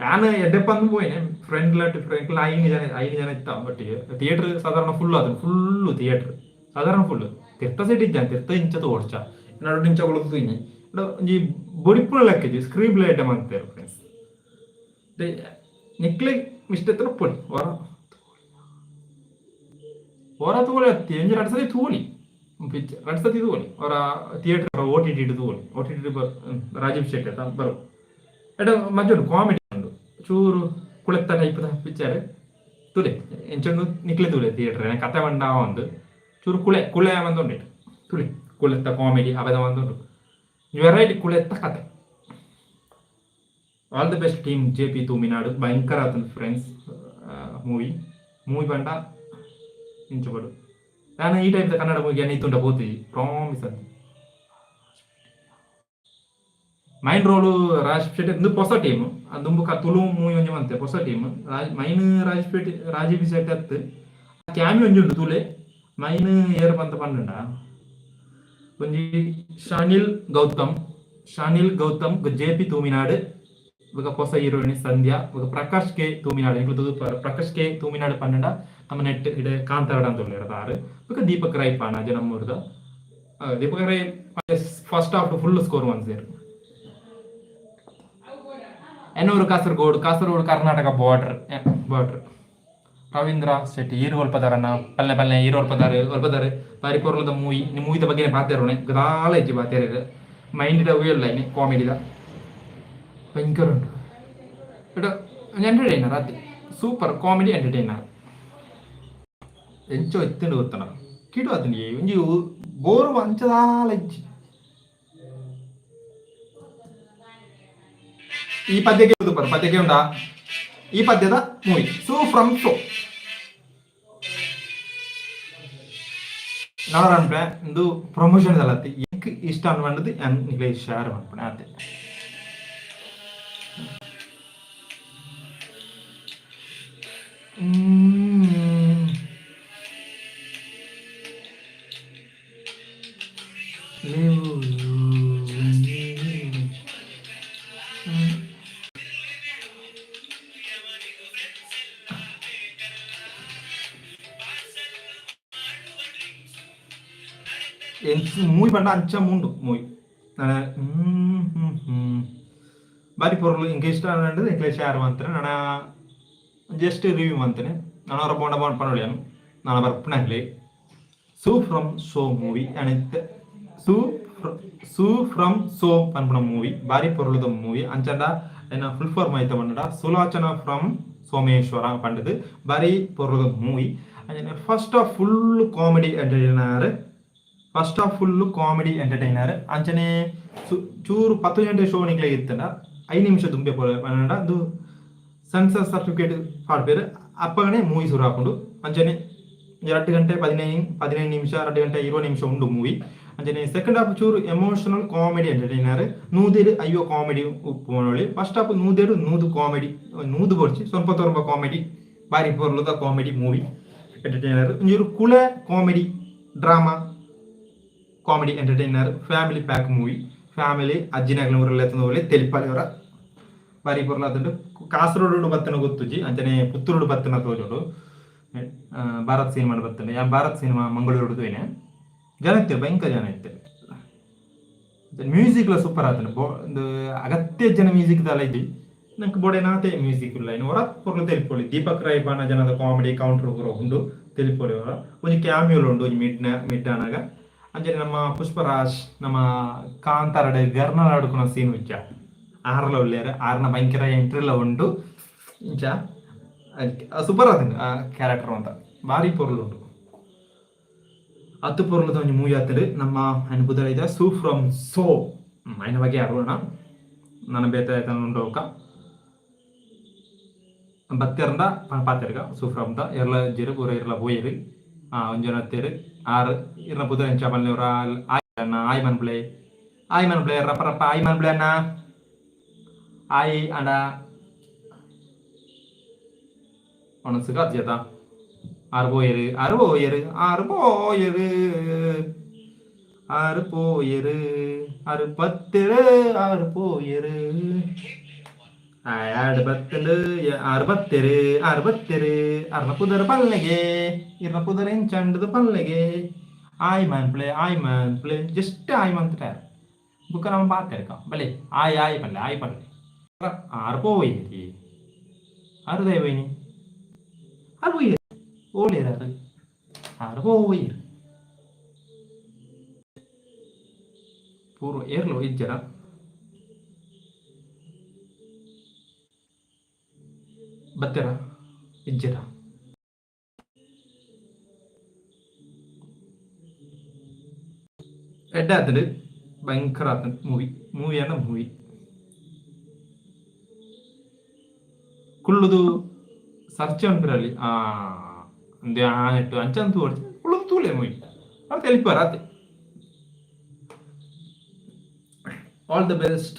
S1: ನಾನು ಎಡ್ಡೆಪ್ಪಂದು ಪೋಯಿನೆ ಫ್ರೆಂಡ್ ಫ್ರೆಂಡ್ 5 ಜನ ಇತ್ತ ಒಟ್ಟಿಗೆ. ಥಿಯೇಟರ್ ಸಾಧಾರಣ ಫುಲ್ ಅದು, ಫುಲ್ಲು ಥಿಯೇಟರ್ ಸಾಧಾರಣ ಫುಲ್. ತಿರ್ತ ಸೈಟ್ ಇಜ್ಜ, ತಿರ್ತ ಇಂಚ ತೋಡ್ಚ ನಡು ಇಂಚ ಕುಳುದು ತೂಯಿನಿ. ಒಂಜಿ ಬೊಡಿಪುನ ಲೆಕ್ಕಜಿ ಸ್ಕ್ರೀನ್ ಪ್ಲೇ ಐಟಮ್ ಅಂತಾರೆ ಫ್ರೆಂಡ್ಸ್. ನಿಕ್ಲೆ ಮಿಸ್ಟೇಕ್ ಪೊಡಿ ಹೊರ ಹೊರ ತೋಳಿ ಅತ್ತಿ ಒಂಜಿ ರಡ್ಡ್ ಸತಿ ತೂಲಿ ಪಿಕ್ಚರ್, ರಡ್ಡ್ ಸತಿ ತೂಲಿ. ಅವರ ಥಿಯೇಟರ್ ಓಟಿಟಿ ತೂಲಿ. ಓಟಿಟಿ ರಾಜೀವ್ ಶೆಟ್ಟಿ ಅಂತ ಬರು ಎಡ ಮಜ್ಜ ಉಂಡು, ಕಾಮಿಡಿ ಉಂಡು, ಚೂರು ಕುಳೆತ್ತ ಟೈಪ್ ಪಿಕ್ಚರ್. ತೂಲೆ ಎಂಚೊಂದು ನಿಕ್ಲೆ ತೂಲೆ ಥಿಯೇಟರ್ ಕತೆ ಬಂಡ ಒಂದು ಚೂರು ಕುಳೆ ಕುಳೆ ಬಂದುಂಡು. ತುಲೆ ಕುಳೆತ್ತ ಕಾಮಿಡಿ ಅವೆದ ಬಂದುಂಡು, ವೆರೈಟಿ ಕುಳೆತ್ತ ಕತೆ. All the best team J P Thuminadu. ಭಯಂಕರ ಆತಂದು ಫ್ರೆಂಡ್ಸ್ ಮೂವಿ. ಮೂವಿ ಪಂಡ ಇಂಚಪಡು ನಾನು ಈ ಟೈಪ್ ಕನ್ನಡ ಮೂವಿ ಇತ್ತುಂಡ ಪೋತಿ ಪ್ರಾಮಿಸ್ ಅಂತ. Main role Raj Shetty. ಇಂದು ಹೊಸ ಟೀಮ್, ದುಂಬು ತುಳು ಮೂವಿ ಒಂಜಿ ಮಂತೆ ಹೊಸ ಟೀಮ್. ಮೈನ್ ರಾಜ್ ಶೆಟ್ಟಿ, ರಾಜೀವ್ ಶೆಟ್ಟಿ ಅತ್ತು ಕ್ಯಾಮಿ ಒಂಜಿ ಉಂಡು ತುಲೆ. ಮೈನ್ ಏರ್ ಪಂತ ಪಂಡುಂಡ ಒಂಜಿ ಶಾನಿಲ್ ಗೌತಮ್, ಶಾನಿಲ್ ಗೌತಮ್, ಜೆ ಪಿ ತೂಮಿನಾಡು, ಬೊಕ ಹೊಸ ಹೀರೋಯಿನ್ ಸಂಧ್ಯಾ, ಬೊಕ ಪ್ರಕಾಶ್ ಕೆ ತೂಮಿನಾಡು. ಎಂಕ್ಲು ತೂದು ಪ್ರಕಾಶ್ ಕೆ ತೂಮಿನಾಡು ಪನ್ನಂಡ ನಮ್ಮ ನೆಟ್ ಇಡೆ ಕಾಂತಾರಡ ಅಂತ ಉಲ್ಲೆರ್ ಆರ್. ಬೊಕ ದೀಪಕ್ ರೈ ಪಾಣಾಜೆ, ನಮ್ಮೂರ್ದ Deepak Rai. First half full score ಮನ್ಸೇರ್. ಎನ್ನೂರು ಕಾಸರಗೋಡು, ಕಾಸರಗೋಡು ಕರ್ನಾಟಕ ಬಾರ್ಡರ್ ಬಾರ್ಡರ್. ರವೀಂದ್ರ ಶೆಟ್ಟಿ ಈರು ಒಲ್ಪದಾರನ್ನ ಪಲ್ಲೆ ಪಲ್ಲೆ ಈರು ಒಲ್ಪದಾರು ಒಲ್ಪದಾರು. ಬಾರಿ ಪೊರ್ಲದ ಮೂವಿ. ನಿಮ್ಮ ಮೂವಿದ ಬಗ್ಗೆ ಪಾತೆರೋಣೆ ದಾಲ ಇಜ್ಜಿ ಪಾತೆರ. ಮೈಂಡ್ ಇಲ್ಲ ಕಾಮಿಡಿದ ಭಯಂಕರ ಉಂಟು. ಎಂಟರ್ಟೈನರ್ ಅದೇ, ಸೂಪರ್ ಕಾಮಿಡಿ ಎಂಟರ್ಟೈನರ್. ಎಂಚೋ ಇತ್ತುಂಡು ಗೊತ್ತನ ಕಿಡು ಅದನ್ನ ಒಂಜಿ ಬೋರು ಅಂಚದಾಲ ಇಜ್ಜಿ. ಈ ಪದ್ಯಕ್ಕೆ ಸೂಪರ್ ಪದ್ಯಕ್ಕೆ ಉಂಟಾ ಈ ಪದ್ಯದ ಮೂವಿ ಸೂ ಫ್ರಮ್ ಸೋ. ನವರ ಇಂದು ಪ್ರಮೋಷನ್ ಅಲ್ಲತ್ತಿ ಎಂಕ್ ಇಷ್ಟ ಅನ್ಬಂಡದು ನಿಕ್ಲೆ ಶೇರ್ ಮನ್ಪುಣೆ ಅತ್ತೆ. ಮೂವಿ ಪಂಡ ಅಂಚ ಮುಂಡು ಮೂವಿ ಬಾರಿ ಪೊರ್ಲು. ಇಂಕ ಇಷ್ಟ ಅಂದ್ರೆ ಎಂಕ್ಲೆ ಶೇರ್ ಮಂತನೆ. ನನ ಜಸ್ಟ್ ರಿವ್ಯೂ ಮಂತನೆ. ನಾನು ಅವರ ಬೋಂಡ ಬೋಂಡ ಪನೊಳಿ ನಾನು ಬರ್ಪುನಂಗ್ಲೆ. ಸೂ ಫ್ರಮ್ ಸೋ ಮೂವಿ ಅನಿತ್ ಸೂ ಸೂ ಫ್ರಮ್ ಸೋ ಪನ್ಪುನ ಮೂವಿ ಬಾರಿ ಪೊರ್ಲುದ ಮೂವಿ. ಅಂಚಂಡ ಎನ್ನ ಫುಲ್ ಫಾರ್ಮ್ ಐತ ಪಂಡ ಸುಲೋಚನ ಫ್ರಮ್ ಸೋಮೇಶ್ವರ ಪಂಡದು. ಬಾರಿ ಪೊರ್ಲುದ ಮೂವಿ. ಅಂಚನೆ first half full comedy entertainer, first half full comedy entertainer. ಅಂಚನೆ ಚೂರು 10 ಗಂಟೆ ಶೋ ನಿಕ್ಲೆ ಇತ್ತಂಡ 5 ನಿಮಿಷ ದುಂಬೆ ಪಂಡ ಅದು ಸೆನ್ಸರ್ ಸರ್ಟಿಫಿಕೇಟ್ ಪಾಡ್ಪೇರು, ಅಪ್ಪಗನೆ ಮೂವಿ ಶುರು ಆಪುಂಡು. ಅಂಚನೆ 2 ಗಂಟೆ 15 15 ನಿಮಿಷ, 2 ಗಂಟೆ 20 ನಿಮಿಷ ಉಂಡು ಮೂವಿ. ಅಂಚನೆ ಸೆಕೆಂಡ್ ಹಾಫ್ ಚೂರು ಎಮೋಷನಲ್ ಕಾಮಿಡಿ ಎಂಟರ್ಟೈನರ್. ನೂದೇರು ಅಯ್ಯೋ ಕಾಮಿಡಿ ಉಪ್ಪುನೊಳಿ. ಫಸ್ಟ್ ಹಾಫ್ ನೂದೇರು ನೂದು ಕಾಮಿಡಿ, ನೂದು ಬೊರ್ಚಿ ಸ್ವಲ್ಪ ತೊರಂಬ ಕಾಮಿಡಿ. ಬಾರಿ ಪೊರ್ಲುದ ಕಾಮಿಡಿ ಮೂವಿ ಎಂಟರ್ಟೈನರ್. ಒಂಜೂರು ಕುಳೆ comedy drama comedy entertainer, family pack movie. Family ಅಜ್ಜಿನಾಗ್ಲ ಊರಲ್ಲಿ ಎತ್ತೊಂದು ತೆಲಿಪಾಲಿ ಅವರ ಬಾರಿ ಪೊರ್ಲಾತುಂಡು. ಕಾಸರಗೋಡು ಬತ್ತನ ಗೊತ್ತುಜಿ. ಅಂಚನೆ ಪುತ್ತೂರುಡು ಬತ್ತನ ತೋಜುಂಡು. ಭಾರತ್ ಸಿನಿಮಾ ಬತ್ತಂಡೆ. ಯಾನ್ ಭಾರತ್ ಸಿನಿಮಾ ಮಂಗಳೂರು ತೂಯಿನೆ. ಜನ ಇತ್ತೆರ್, ಭಯಂಕರ ಜನ ಇತ್ತೆರ್. ಮ್ಯೂಸಿಕ್ ಲ ಸೂಪರ್ ಆತುಂಡು. ಒಂದು ಅಗತ್ಯ ಜನ ಮ್ಯೂಸಿಕ್ ದಾಲ ಇಜ್ಜಿ ನಂಕ್ ಬೋಡೆನಾತೆ ಮ್ಯೂಸಿಕ್ ಉಲ್ಲ. ಇನ್ನು ಒರ ಪೊರ್ಲು ತೆಲಿಪೊಲಿ. ದೀಪಕ್ ರೈ ಬಾಣ ಜನದ ಕಾಮಿಡಿ ಕೌಂಟರ್ ಪೂರ ಉಂಡು, ತೆಲಿಪೊಲಿ. ಒರ ಒಂಜಿ ಕ್ಯಾಮಿಯೋಲ್ ಉಂಡು ಒಂಜಿ ಮಿಡ್ ಮಿಡ್ ಆನಗ. ಅಂಚನೆ ನಮ್ಮ ಪುಷ್ಪರಾಜ್, ನಮ್ಮ ಕಾಂತಾರಡ್ ಗರ್ನಲ್ ಆಡುಕುನ ಸೀನ್ ಉಜ್ಜ ಆರ್ಲ ಉಲ್ಲೇರ್, ಆರ್ನ ಭಯಂಕರ ಎಂಟ್ರಿಲ ಉಂಡು. ಇಂಚ ಸೂಪರ್ ಆತುಂಡು ಆ ಕ್ಯಾರೆಕ್ಟರ್ ಅಂತ. ಬಾರಿ ಪೊರ್ಲು ಉಂಡು. ಅತ್ತು ಪೊರ್ಲುದ ಒಂಜಿ ಮೂವಿ ಆತುಂಡು. ನಮ್ಮ ಅನುಭೂತ ಸೂ ಫ್ರಮ್ ಸೋ ಐನ ಬಗ್ಗೆ ಅರುಣ ನನ್ನ ಬೇತೆ ಉಂಡು. ಬತ್ತೆರ್ಂಡ ಪಾತೆರ್ಗ ಸೂಫ್ರಮ್ದ ಎರ್ಲ ಇಜ್ಜೆರ್ ಪೂರ ಇರ್ಲ ಪೋಯೆರ್. ಒಂಜಿ ಜನ ಅತ್ತೆರ್ ಆರ್ ಇರ್ನ ಪುದರ್ ಎಂಚ ಪನ್ಲೆ. ಆಯ್ ಅಣ್ಣ, ಆಯ್ ಮನ್ಪುಲೆ, ಆಯ್ ಮನ್ಪುಲೆ, ರಪ್ಪ ರಪ್ಪ ಆಯ್ ಮನ್ಪುಲೆ ಅಣ್ಣ, ಆಯ್ ಅಣ್ಣ. ಒಣಸುಗ ಅಜ್ಜತ ಆರು ಪೋಯೆರ್, ಆರು ಪೋಯೆರ್, ಆರು ಪೋಯೆರ್, ಆರು ಪೋಯೆರ್, ಆರು ಪತ್ತೆರ್, ಆರು ಪೋಯೆರ್. ಆಡ್ ಬತ್ತಂಡ್, ಆರು ಬತ್ತೆರ್, ಆರು ಬತ್ತೆರ್. ಅರ್ನ ಪುದರ್ ಪಲ್ಲೆಗೆ, ಇರ್ನ ಪುದರ್ ಎಂಚಂಡದ ಪಲ್ಲೆಗೆ. ಆಯ್ ಮನ್ಪ್ಲೆ, ಆಯ್ ಮನ್ಪ್ಲೆ, ಜಸ್ಟ್ ಆಯ್ ಮಂತ್ರೆ. ಬುಕ್ಕ ನಮ್ಮ ಪಾತೆರ್ಕ ಬಲೆ. ಆಯ್ ಆಯ್ ಪಲ್ಲೆ, ಆಯ್ ಪಲ್ಲೆ. ಆರು ಪೋಯೆರಿ, ಆರು ದೈವೈನಿ, ಆರು ಪೋಯೆರ್. ಓಲೇರ್ ಆರು, ಆರು ಪೋಯೆರ್. ಪೂರ್ವ ಏರ್ಲೋ ಇಜ್ಜರ ಬತ್ತೆರ ಇಜ್ಜರ. ಎಡ್ಡೆ ಆತಂಡ್, ಭಯಂಕರ ಆತಂಡ್ ಮೂವಿ. ಮೂವಿ ಅನ್ನ ಮೂವಿ ಕುಳ್ಳುದು ಸರ್ಚ್ ಅನ್ಪಿರಲ್ಲಿ ಆ ಅಂದೆ ಆನೆಟ್ಟು ಅಂಚಂತೂ ಕುಳ್ಳುದು ತೂಲೆ ಮೂವಿ ಅದು ತೆಲಿಪಾರ ಆತೆ. All the best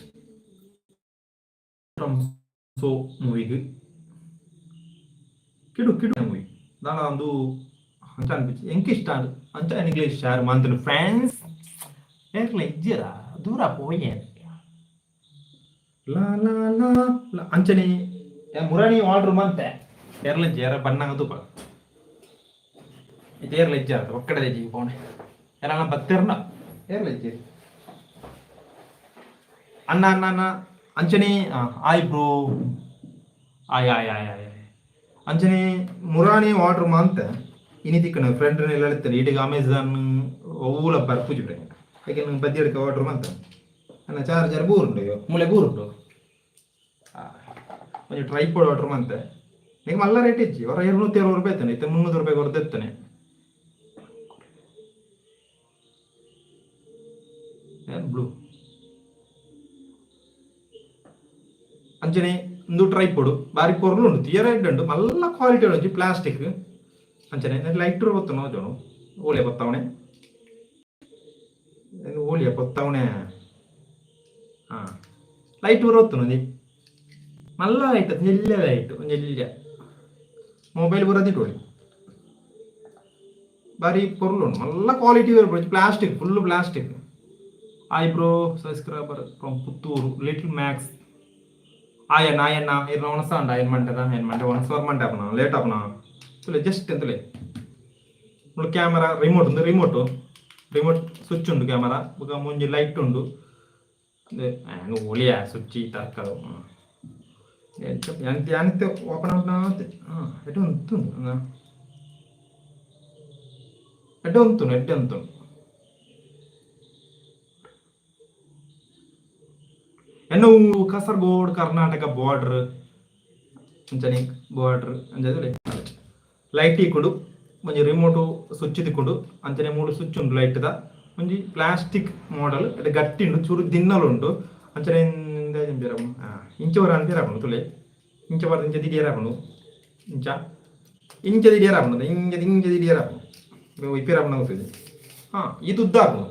S1: from so ಮೂವಿಗ್. ಕಿಡು ಕಿಡು ಮೂವಿ ದಾಳ ಒಂದು ಅಂಚ ಅನ್ಪಿಚ್ಚಿ ಎಂಕ್ ಇಷ್ಟ ಅಂಚ ಇಂಗ್ಲೀಷ್ ಶೇರ್ ಮಂತ್ನ ಫ್ರೆಂಡ್ಸ್. ಏರ್ಲ ಇಜ್ಜಿರ, ದೂರ ಪೋಯೆ. ಲಾ ಲಾ ಲಾ ಲಾ. ಅಂಚನೆ ಮುರಾಣಿ ಆರ್ಡರ್ ಮಂತೆ. ಏರ್ಲ ಇಜ್ಜಿ, ಏರ ಬಣ್ಣಂಗ ತೂಪ. ಇದು ಏರ್ಲ ಇಜ್ಜಿ ಅಂತ ಒಕ್ಕಡೆ ಇಜ್ಜಿ ಪೋಣೆ. ಏರಣ ಬತ್ತೆರ್ನ ಏರ್ಲ ಇಜ್ಜಿ. ಅಣ್ಣ ಅಣ್ಣ ಅಣ್ಣ. ಅಂಚನೆ ಆಯ್ ಬ್ರೋ, ಆಯ್ ಆಯ್ ಆಯ್ ಆಯ್. ಅಂಚನೆ ಮುರಾಣಿ ಆರ್ಡರ್ ಮಂತೆ ಇನಿ ತಿಕ್ಕಣ. ಫ್ರೆಂಡ್ ಎಲ್ಲ ಇಡೀಗ ಅಮೆಝಾನ್ ಓಲ ಬರ್ಪುಜಿ ಬ್ರೆ. ಯಾಕೆ ಬದ್ದಿ ಆರ್ಡರ್ ಮಂತ. ಅಣ್ಣ, ಚಾರ್ಜರ್ ಬೂರುಂಡು, ಮೂಲೆ ಬೂರುಂಡು. ಒಂಜಿ ಟ್ರೈಪೋಡ್ ಆರ್ಡರ್ ಮಂತೆ. ನಿಂಗೆ ಮಲ್ಲ ರೇಟ್ ಇಜ್ಜಿ, ಹೊರ 260 ರೂಪಾಯಿ ಇತ್ತಾನೆ. ಇತ್ತೆ 300 ರೂಪಾಯಿ ಕೊರ್ದು ಬ್ಲೂ. ಅಂಚನೆ ಒಂದು ಟ್ರೈಪೋಡ್ ಬಾರಿ ಪೊರ್ಲು ಉಂಡು, ತಿಯರ ಉಂಡು, ಮಲ್ಲ ಕ್ವಾಲಿಟಿ ಉಂಡು, ಪ್ಲಾಸ್ಟಿಕ್. ಅಂಚನೆ ಲೈಟ್ ಗೊತ್ತುನ ಜೋನು ಓಲೆ ಬತ್ತಾವಣೆ, ಓಲಿಯ പൊತ್ತವಣೆ. ಹಾ, ಲೈಟ್ ಬರೋತ್ತು ಒಂಜಿ ಮಲ್ಲ ಲೈಟ್, ಎಲ್ಯ ಲೈಟ್, ಒಂಜಿ ಎಲ್ಯ ಮೊಬೈಲ್ ಬರೋದಿಟ್ಟೋಳಿ. ಬಾರಿ ಪೊರ್ಲು ಉಂಡು, ಮಲ್ಲ quality, plastic, full plastic. Hi bro, subscriber from Puttur, little Max. ಆಯಣ್ಣ, ಆಯಣ್ಣ. ಇರ್ನ ಒಣಸ ಅಂಡ ಏನ್ ಮಂಟದ ಏನ್ ಮಂಟೆ ಒಣಸ ಮಂಟೆ ಆಪನ ಲೇಟ್ ಆಪನ ತುಲೆ ಜಸ್ಟ್ ಎಂತಲೆ. ಮುಳು ಕ್ಯಾಮರಾ ರಿಮೋಟ್ ಉಂದು, ರಿಮೋಟ್, ರಿಮೋಟ್ ಸ್ವಿಚ್ ಉಂಡು ಕ್ಯಾಮರಾ. ಬೊಕ ಮುಂಜಿ ಲೈಟ್ ಉಂಡು. ಒಲಿಯ ಸ್ವಿಚ್ ತರ್ಕದು ಎಂತ ಓಪನ್ ಆಪನ. ಎಡ್ಡೆ ಉಂತು, ಎಡ್ಡೆ ಉಂತು, ಎಡ್ಡೆ ಉಂತು. ಎನ್ನು ಕಾಸರಗೋಡ್ ಕರ್ನಾಟಕ ಬಾರ್ಡರ್ ಅಂಚನೆ ಬಾರ್ಡರ್ ಅಂಚನೆ ಲೈಟ್ ಇಕ್ಕುಂಡು, ಒಂಜಿ ರಿಮೋಟ್ ಸ್ವಿಚ್ ತಿಕ್ಕುಂಡು. ಅಂಚನೆ ಮೂಡು ಸ್ವಿಚ್ ಉಂಡು ಲೈಟ್ ದ. ಒಂಜಿ ಪ್ಲಾಸ್ಟಿಕ್ ಮಾಡೆಲ್, ಎಡ್ಡೆ ಗಟ್ಟಿ ಉಂಡು, ಚೂರು ದಿನ್ನಲು ಉಂಡು. ಅಂಚನೆ ಇಂಚ ವರ ಅನ್ಪಿರ ತುಲೆ. ಇಂಚ ಬರ, ಇಂಚ ದಿಡಿಯರ ಆಪುಂಡು, ಇಂಚ ಇಂಚ ದಿಡಿಯರ ಆಪುಂಡು, ಇಂಚ ಇಂಚ ದಿಡಿಯರ ಆಪುಂಡು, ಇಪ್ಪಿರ ಆಪುಂಡು ಗೊತ್ತಿದೆ. ಹಾ, ಇದು ಉದ್ದ ಆಪುಂಡು.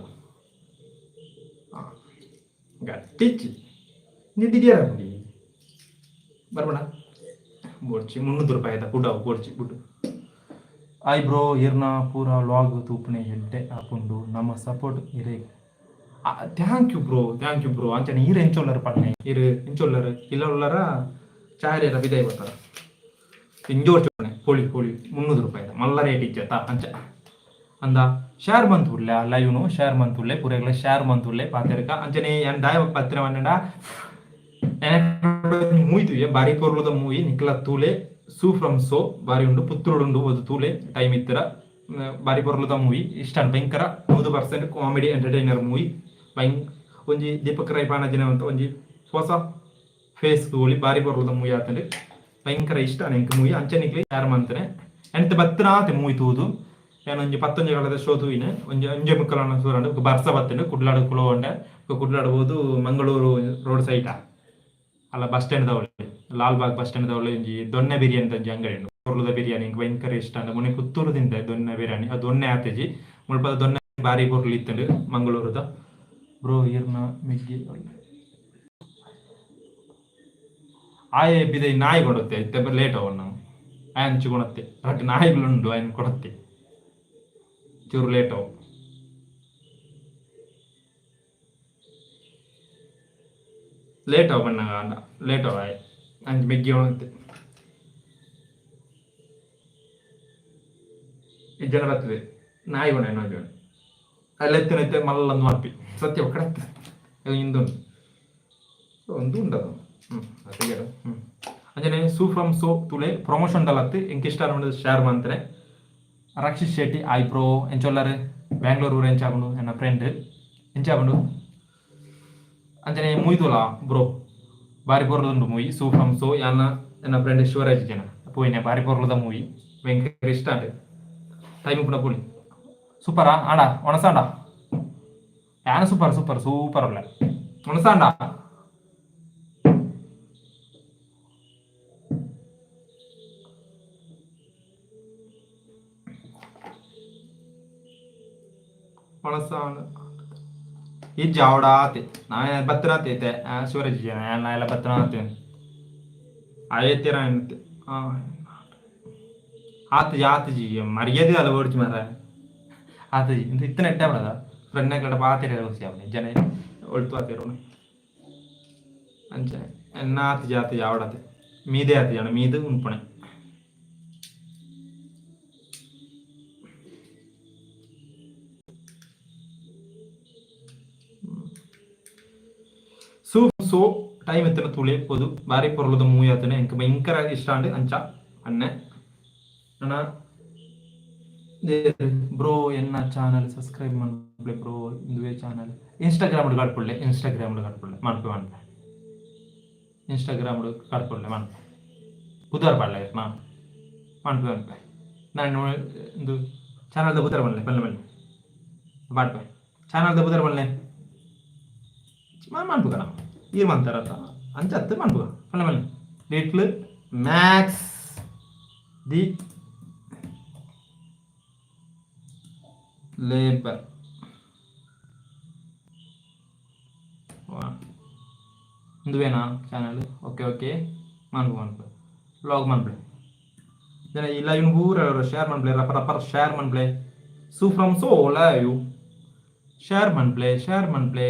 S1: ಗಟ್ಟಿಚ್ಚಿ ಇಂಚ ದಿಡಿಯರ ಆಪುಂಡು. ಬರ್ಬಣ ಬೋಡ್ಚಿ, 300 ರೂಪಾಯಿ ಆಯ್ತಾ ಕುಡವು ಬೋಡ್ಚಿ ಬುಡ್ಡು. ಆಯ್ ಬ್ರೋ, ಇರ್ನ ಪೂರ ವ್ಲಾಗ್ ತೂಪುನೆ, ಎಡ್ಡೆ ಆಪುಂಡು, ನಮ್ಮ support ಇರೇ. Thank you bro, thank you bro. ಅಂಚನೆ ಈರ್ ಎಂಚೊಲ್ಲರ್ ಪನ್ನೆ, ಈರ್ ಎಂಚೊಲ್ಲರ್? ಇಲ್ಲ ಉಲ್ಲರ ಚಾರ್ಯರ ಬಿದಾಯಿ ಬರ್ತಾರ. ಇಂಜೋರ್ಚುನೆ ಕೋಳಿ ಕೋಳಿ 300 ರೂಪಾಯಿ, ಮಲ್ಲ ರೇಟ್ ಇಜ್ಜತ್ತ ಅಂಚ ಅಂದ. ಶೇರ್ ಮಂತುಲ್ಲೆ, ಲೈವ್ನು ಶೇರ್ ಮಂತುಲ್ಲೆ, ಪೂರೆಗ್ಲ ಶೇರ್ ಮಂತುಲ್ಲೆ ಪಾತೆರ್ಕ. ಅಂಚನೆ ಯಾನ್ ದಾಯ ಪತ್ತಿನ ಪಂಡ, ಮೂವಿ ತೂಯೆ, ಬಾರಿ ಪೊರ್ಲುದ ಮೂವಿ. ನಿಕ್ಲ ತೂಲೆ, ಸೂ ಫ್ರಮ್ ಸೋ ಬಾರಿ ಉಂಡು. ಪುತ್ತೂರುಡು ಉಂಡು, ಅದು ತೂಲೆ ಟೈಮ್ ಇತ್ತರ. ಬಾರಿ ಪೊರ್ಲುದ ಮೂವಿ, ಇಷ್ಟ ಭಯಂಕರ. 100% ಕಾಮಿಡಿ ಎಂಟರ್ಟೈನರ್ ಮೂವಿ. ಒಂಜಿ ದೀಪಕ್ ರೈ ಪಾಣಾಜಿನ ಅಂತ ಒಂಜಿ ಹೊಸ ಫೇಸ್ ತೂಲಿ. ಬಾರಿ ಪೊರ್ಲುದ ಮೂವಿ ಆತಂಡ್, ಭಯಂಕರ ಇಷ್ಟ ಎಂಕ್ ಮೂವಿ. ಅಂಚೆ ನಿಕ್ಲೆ ಯಾರು ಮಂತನೆ ಎಂತ ಬತ್ತನಾತೆ ಮೂವಿ ತೂದು. ಯಾನ್ ಒಂಜಿ ಪತ್ತೊಂಜಿ ಕಾಲದ ಶೋ ತೂಯಿನ, ಒಂಜಿ ಒಂಜೆ ಮುಕ್ಕಲನ ಸೂರಂಡು. ಬರ್ಸ ಬತ್ತಂಡು, ಕುಡ್ಲಾಡು ಕುಲೋಂಡೆ. ಕುಡ್ಲಾಡು ಹೋದು ಮಂಗಳೂರು ರೋಡ್ ಸೈಟಾ ಅಲ್ಲ, ಬಸ್ ಸ್ಟ್ಯಾಂಡ್ ದವಳಿ. ಲಾಲ್ಬಾಗ್ ಬಸ್ ಸ್ಟ್ಯಾಂಡ್ ದೌಲು ಒಂಜಿ ದೊನ್ನೆ ಬಿರಿಯಾನಿ ಒಂಜಿ ಅಂಗಡಿ ಉಂಡು. ಪೊರ್ಲುದ ಬಿರಿಯಾನಿ ಎಂಕ್ ಭಯಂಕರ ಇಷ್ಟ ಆಂಡ್. ಮೊನ್ನೆ ಪುತ್ತೂರು ತಿಂದೆ ದೊನ್ನೆ ಬಿರಿಯಾನಿ. ಅವು ದೊನ್ನೆ ಆತಿಜಿ. ಮುಲ್ಪದ ದೊನ್ನೆ ಬಾರಿ ಪೊರ್ಲು ಇತ್ತ್ಂಡ್ ಮಂಗಳೂರುದ. ಬ್ರೋ ಈರ್ನ ಮೆಗ್ಗಿ ಆಯೆ ಪಿದಯಿ ನಾಯಿ ಕೊಡತ್ತೆ ಇತ್ತೆ ಲೇಟ್ ಆವೊಡು ನಾವು ಆಯೆ ಅಂಚಿ ಕೊನತ್ತೆ ರಡ್ಡ್ ನಾಯಿಗಳು ಉಂಡು ಆಯನ್ ಕೊಡತ್ತೆ ಚೂರು ಲೇಟ್ ಆವು. ಲೇಟ್ ಆವು ಪನ್ನಗ ಆಂಡ ಲೇಟ್ ಆವು ಆಯೆ ಅಂಚಿ ಮೆಗ್ಗಿ ಕೊನತ್ತೆ ಇಜ್ಜಂಡ ಬತ್ತುವೆ ನಾಯಿ ಕೊಣೆ ಒಂಜಿ ಅಲ್ಲೆತ್ತಿನ ಇತ್ತೆ ಮಲ್ಲಂದು ಮಲ್ಪಿ ಸತ್ಯ ಕರೆಕ್ಟ್ ಇಂದುಂಡು ಉಂದು ಉಂಡದು ಹ್ಮ್ ಅತೆಗೆಡು ಹ್ಮ್ ಅಂಚನೆ ಸೂ ಫ್ರಮ್ ಸೋ ತುಲೆ ಪ್ರಮೋಷನ್ ಡಲತ್ ಎಂಕ್ ಇಷ್ಟ ಆಂಡ ಶೇರ್ ಮಂತನೆ. ರಕ್ಷಿತ್ ಶೆಟ್ಟಿ ಆಯ್ ಬ್ರೋ, ಎಂಚೊಲ್ಲರ್? ಬ್ಯಾಂಗ್ಳೂರ್ ಊರು ಎಂಚಾಪುಂಡು? ಎನ್ನ ಫ್ರೆಂಡ್ ಎಂಚಾಪುಂಡು? ಅಂಚನೆ ಮೂವಿ ತೂಲ ಬ್ರೋ, ಬಾರಿ ಪೊರ್ಲುಂಡು ಮೂವಿ ಸೂ ಫ್ರಮ್ ಸೋ. ಯಾನ ಎನ್ನ ಫ್ರೆಂಡ್ ಶಿವರಾಜ್ ಜನ ಪೋಯಿನೆ, ಬಾರಿ ಪೊರ್ಲುದ ಮೂವಿ, ಭಯಂಕರ ಇಷ್ಟ ಆಂಡ್. ಟೈಮ್ ಪೂರ ಪೋಲಿ. ಸೂಪರಾ ಆಂಡ ಒಣಸಾಂಡ ಯಾನ ಸೂಪರ್ ಸೂಪರ್ ಸೂಪರ್ ಉಲ್ಲೆ ಒಣಸಾಂಡ. ಒಣಸಾಂಡ ಇಜ್ಜಿ ಆವಡಾತೆ ನಾನೇ ಬತ್ತನಾತೆ ಇತ್ತೆ ಶಿವರಾಜ್ ಜನ ಯಾನ್ ಎಲ್ಲ ಬತ್ತನಾತೆ ಆಯೆತ್ತಿರ ಆತುಜಿ ಆತುಜಿ ಮರ್ಯಾದೆ ಅಲ್ಲ ಓಡ್ಚಿ ಮಾರ್ರೆ ಆತುಜಿ ಇಂದು ಇತ್ತನ ಎಡ್ಡೆ ಆಪುನದ ಫ್ರೆಂಡ್ನಕ್ಲೆಡ ಪಾತೆರ್ಯೆರೆ ಖುಷಿ ಆಪುಂಡು ಜನ ಒಲ್ತು ಪಾತೆರುನು ಅಂಚನೆ ಎನ್ನ ಆತುಜಿ ಆತುಜಿ ಆವಡಾತೆ ಮೀದೆ ಆತುಜಿ ಅಣ್ಣ ಮೀದ್ ಉನ್ಪುಣೆ. ಸೂ ಸೋ ಟೈಮ್ ಇತ್ತಿನ ತೂಲೆ ಪೋದು, ಬಾರಿ ಪೊರ್ಲುದ ಮೂವಿ ಆತುಂಡು, ಎಂಕ್ ಭಯಂಕರ ಇಷ್ಟ ಆಂಡ್. ಅಂಚ ಅಣ್ಣೆ ನನ ಬ್ರೋ ಎನ್ನ ಚಾನಲ್ ಸಬ್ಸ್ಕ್ರೈಬ್ ಮನ್ಪುಲೆ ಬ್ರೋ, ಇಂದುವೆ ಚಾನಲ್ ಇನ್ಸ್ಟಾಗ್ರಾಮ್ ಕಡ್ಪುಳ್ಳೆ, ಇನ್ಸ್ಟಾಗ್ರಾಮ್ ಕಡ್ಪುಳ್ಳೆ, ಮನ್ಪೆ ಮನ್ಪೆ, ಇನ್ಸ್ಟಾಗ್ರಾಮ್ ಕಡ್ಪುಳ್ಳೆ ಮನ್ಪೆ, ಪುದರ್ ಪಾಡ್ಲೆ ಇರ್ನ ಮನ್ಪೆ ಮನ್ಪೆ. ನಾನು ಇಂದು ಚಾನಲ್ದ ಪುದರ್ ಪನ್ಲೆ ಪನ್ಲೆ ಪನ್ಲೆ ಪಾಡ್ಪೆ, ಚಾನಲ್ದ ಪುದರ್ ಪನ್ಲೆ. ಮನ್ಪುಗ ಈರ್ ಮಂತಾರತ್ತ ಅಂಚ ಅತ್ತು ಮನ್ಪುಗ ಪನ್ಲೆ ಪನ್ಲೆ. ಲಿಟ್ಲ್ ಮ್ಯಾಕ್ಸ್ the labour ಇಂದುವೇನಾ channel? Okay okay ಮನ್ಪು ಮನ್ಪು ಲಾಗ್ ಮನ್ಪುಲೆ ಜನ ಈ ಲೈವ್ ಪೂರ ಶೇರ್ ಮನ್ಪುಲೆ, ರಪ್ಪ ರಪ್ಪ ಶೇರ್ ಮನ್ಪುಲೆ. Su from So live share ಮನ್ಪುಲೆ, ಶೇರ್ ಮನ್ಪುಲೆ.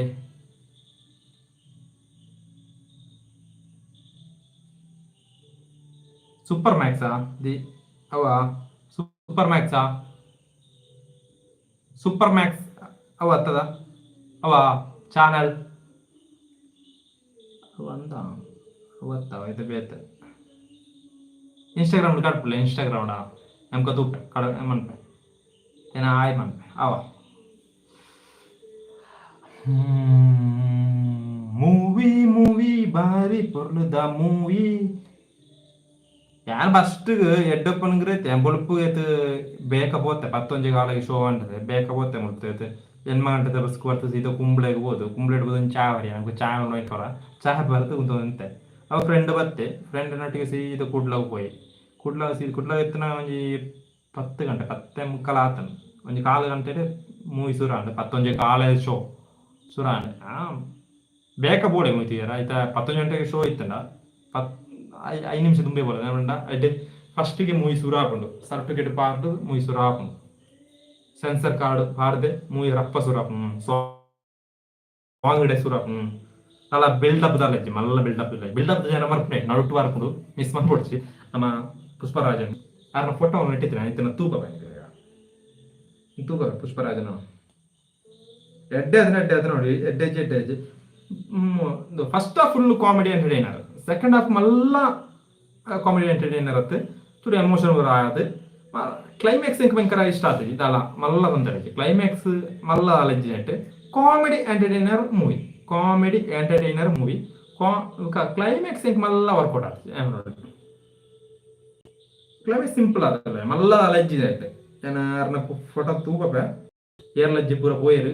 S1: ಸೂಪರ್ ಮ್ಯಾಕ್ಸಾ the ಅವ ಸೂಪರ್ ಮ್ಯಾಕ್ಸಾ ಸೂಪರ್ ಮ್ಯಾಕ್ಸ್ ಅವ ಅತ್ತದ ಅವ ಚಾನಲ್ ಅವ ಅಂದ ಅವತ್ತ ಇದು ಬೇತೆ ಇನ್ಸ್ಟಾಗ್ರಾಮ್ ಕಡ್ಪುಲೆ, ಇನ್ಸ್ಟಾಗ್ರಾಮ್ ನಮ್ಕ ತೂಪೆ ಕಡ ಮನ್ಪೆ ಏನ ಆಯ್ ಮನ್ಪೆ ಅವ. ಮೂವಿ ಮೂವಿ ಬಾರಿ ಪೊರ್ಲುದ ಮೂವಿ. ಯಾನ್ ಫಸ್ಟ್ ಎಡ್ಡಪ್ಪನ್ಗ್ರೆ ಬೊಲ್ಪು ಏತ್ ಬೇಕ ಪೋತೆ, ಪತ್ತೊಂಜಿ ಕಾಲಗೆ ಶೋ ಅಂಟದೆ ಬೇಕ ಪೋತೆ ಮುಲ್ತು ಎನ್ಮ ಗಂಟೆದ ಬಸ್ ಬರ್ತು ಸೀದಾ ಕುಂಬ್ಳೆಗ್ ಪೋದು, ಕುಂಬ್ಳೆಡ್ ಪೋದು ಚಾ ಬರಿ ನಂಗೆ ಚಾ ನೋಯ್ಕೊರ ಚಾ ಬರ್ದು ಉಂತೊಂತೆ. ಅವ ಫ್ರೆಂಡ್ ಬತ್ತೆ, ಫ್ರೆಂಡ್ ನೊಟ್ಟಿಗೆ ಸೀದಾ ಕುಡ್ಲಗ್ ಪೋಯಿ, ಕುಡ್ಲ ಸೀದಾ ಕುಡ್ಲ ಎತ್ತುನ ಒಂಜಿ 10 ಗಂಟೆ 10:45 ಆತಂಡ್, ಒಂಜಿ ಕಾಲು ಗಂಟೆಡ್ ಮೂವಿ ಸುರು ಆಂಡ್. ಪತ್ತೊಂಜಿ ಕಾಲ ಶೋ ಸುರು ಆಂಡ್. ಬೇಕ ಬೋಡೆ ಮೂವಿ ತೂಯೆರೆ ಐತ 11 ಗಂಟೆಗೆ ಶೋ ಇತ್ತಂಡ ಪತ್ 5 ನಿಮಿಷ ದುಂಬೇ ಬೋಲೆ ಪಂಡ ಐಟ್ ಫಸ್ಟಿಗೆ ಮೂವಿ ಸುರು ಆಪುಂಡು, ಸರ್ಟಿಫಿಕೇಟ್ ಪಾಡ್ದ್ ಮೂವಿ ಸುರು ಆಪುಂಡು, ಸೆನ್ಸರ್ ಕಾರ್ಡ್ ಪಾಡ್ದೆ ಮೂವಿ ರಪ್ಪ ಸುರು ಆಪುಂಡು, ಸಾಂಗ್ ಇಡೆ ಸುರು ಆಪುಂಡು. ಅಲ್ಲ ಬಿಲ್ಡ್ ಅಪ್ ದಾಲ ಇಜ್ಜಿ, ಮಲ್ಲ ಬಿಲ್ಡ್ ಅಪ್ ಇಲ್ಲ, ಬಿಲ್ಡ್ ಅಪ್ ಜನ ಮರ್ಪುನೆ ನಡುಟು ಬರ್ಪುಂಡು, ಮಿಸ್ ಮನ್ಪೊಡ್ಚಿ. ನಮ್ಮ ಪುಷ್ಪರಾಜನ್ ಆರ್ನ ಫೋಟೋ ಇಟ್ಟಿತ್ತಿನ ಇತ್ತಿನ ತೂಪ ತೂಪ ಪುಷ್ಪರಾಜನ ಎಡ್ಡೆ ಅದನ್ನ ಎಡ್ಡೆ ಅದ ನೋಡಿ ಎಡ್ಡೆ ಎಡ್ಡೆ ಎಡ್ಡೆ. First half full comedy entertainer, second half ಮಲ್ಲ ಕಾಮಿಡಿ ಎಂಟರ್ಟೈನರ್ ಅತ್ತೆ, ಚೂರು ಎಮೋಷನ್ ಪೂರ ಆದ್ ಕ್ಲೈಮ್ಯಾಕ್ಸ್ ಎಂಕ್ ಭಯಂಕರ ಇಷ್ಟ ಆತುಜಿ ದಾಲ ಮಲ್ಲ ತೊಂದರೆ ಕ್ಲೈಮ್ಯಾಕ್ಸ್ ಮಲ್ಲ ದಾಲ comedy entertainer movie, comedy entertainer movie climax ಎಂಕ್ ಮಲ್ಲ ವರ್ಕೌಟ್ ಆತುಜಿ. ಕ್ಲೈಮ್ಯಾಕ್ಸ್ ಸಿಂಪಲ್ ಆತಲ್ಲ ಮಲ್ಲ ದಾಲ ಇಜ್ಜಿ ಆಯ್ತು. ಯಾನ್ ಅರ್ನ ಫೋಟೋ ತೂಪಪೆ ಏರ್ಲಜ್ಜಿ ಪೂರ ಪೋಯೆರ್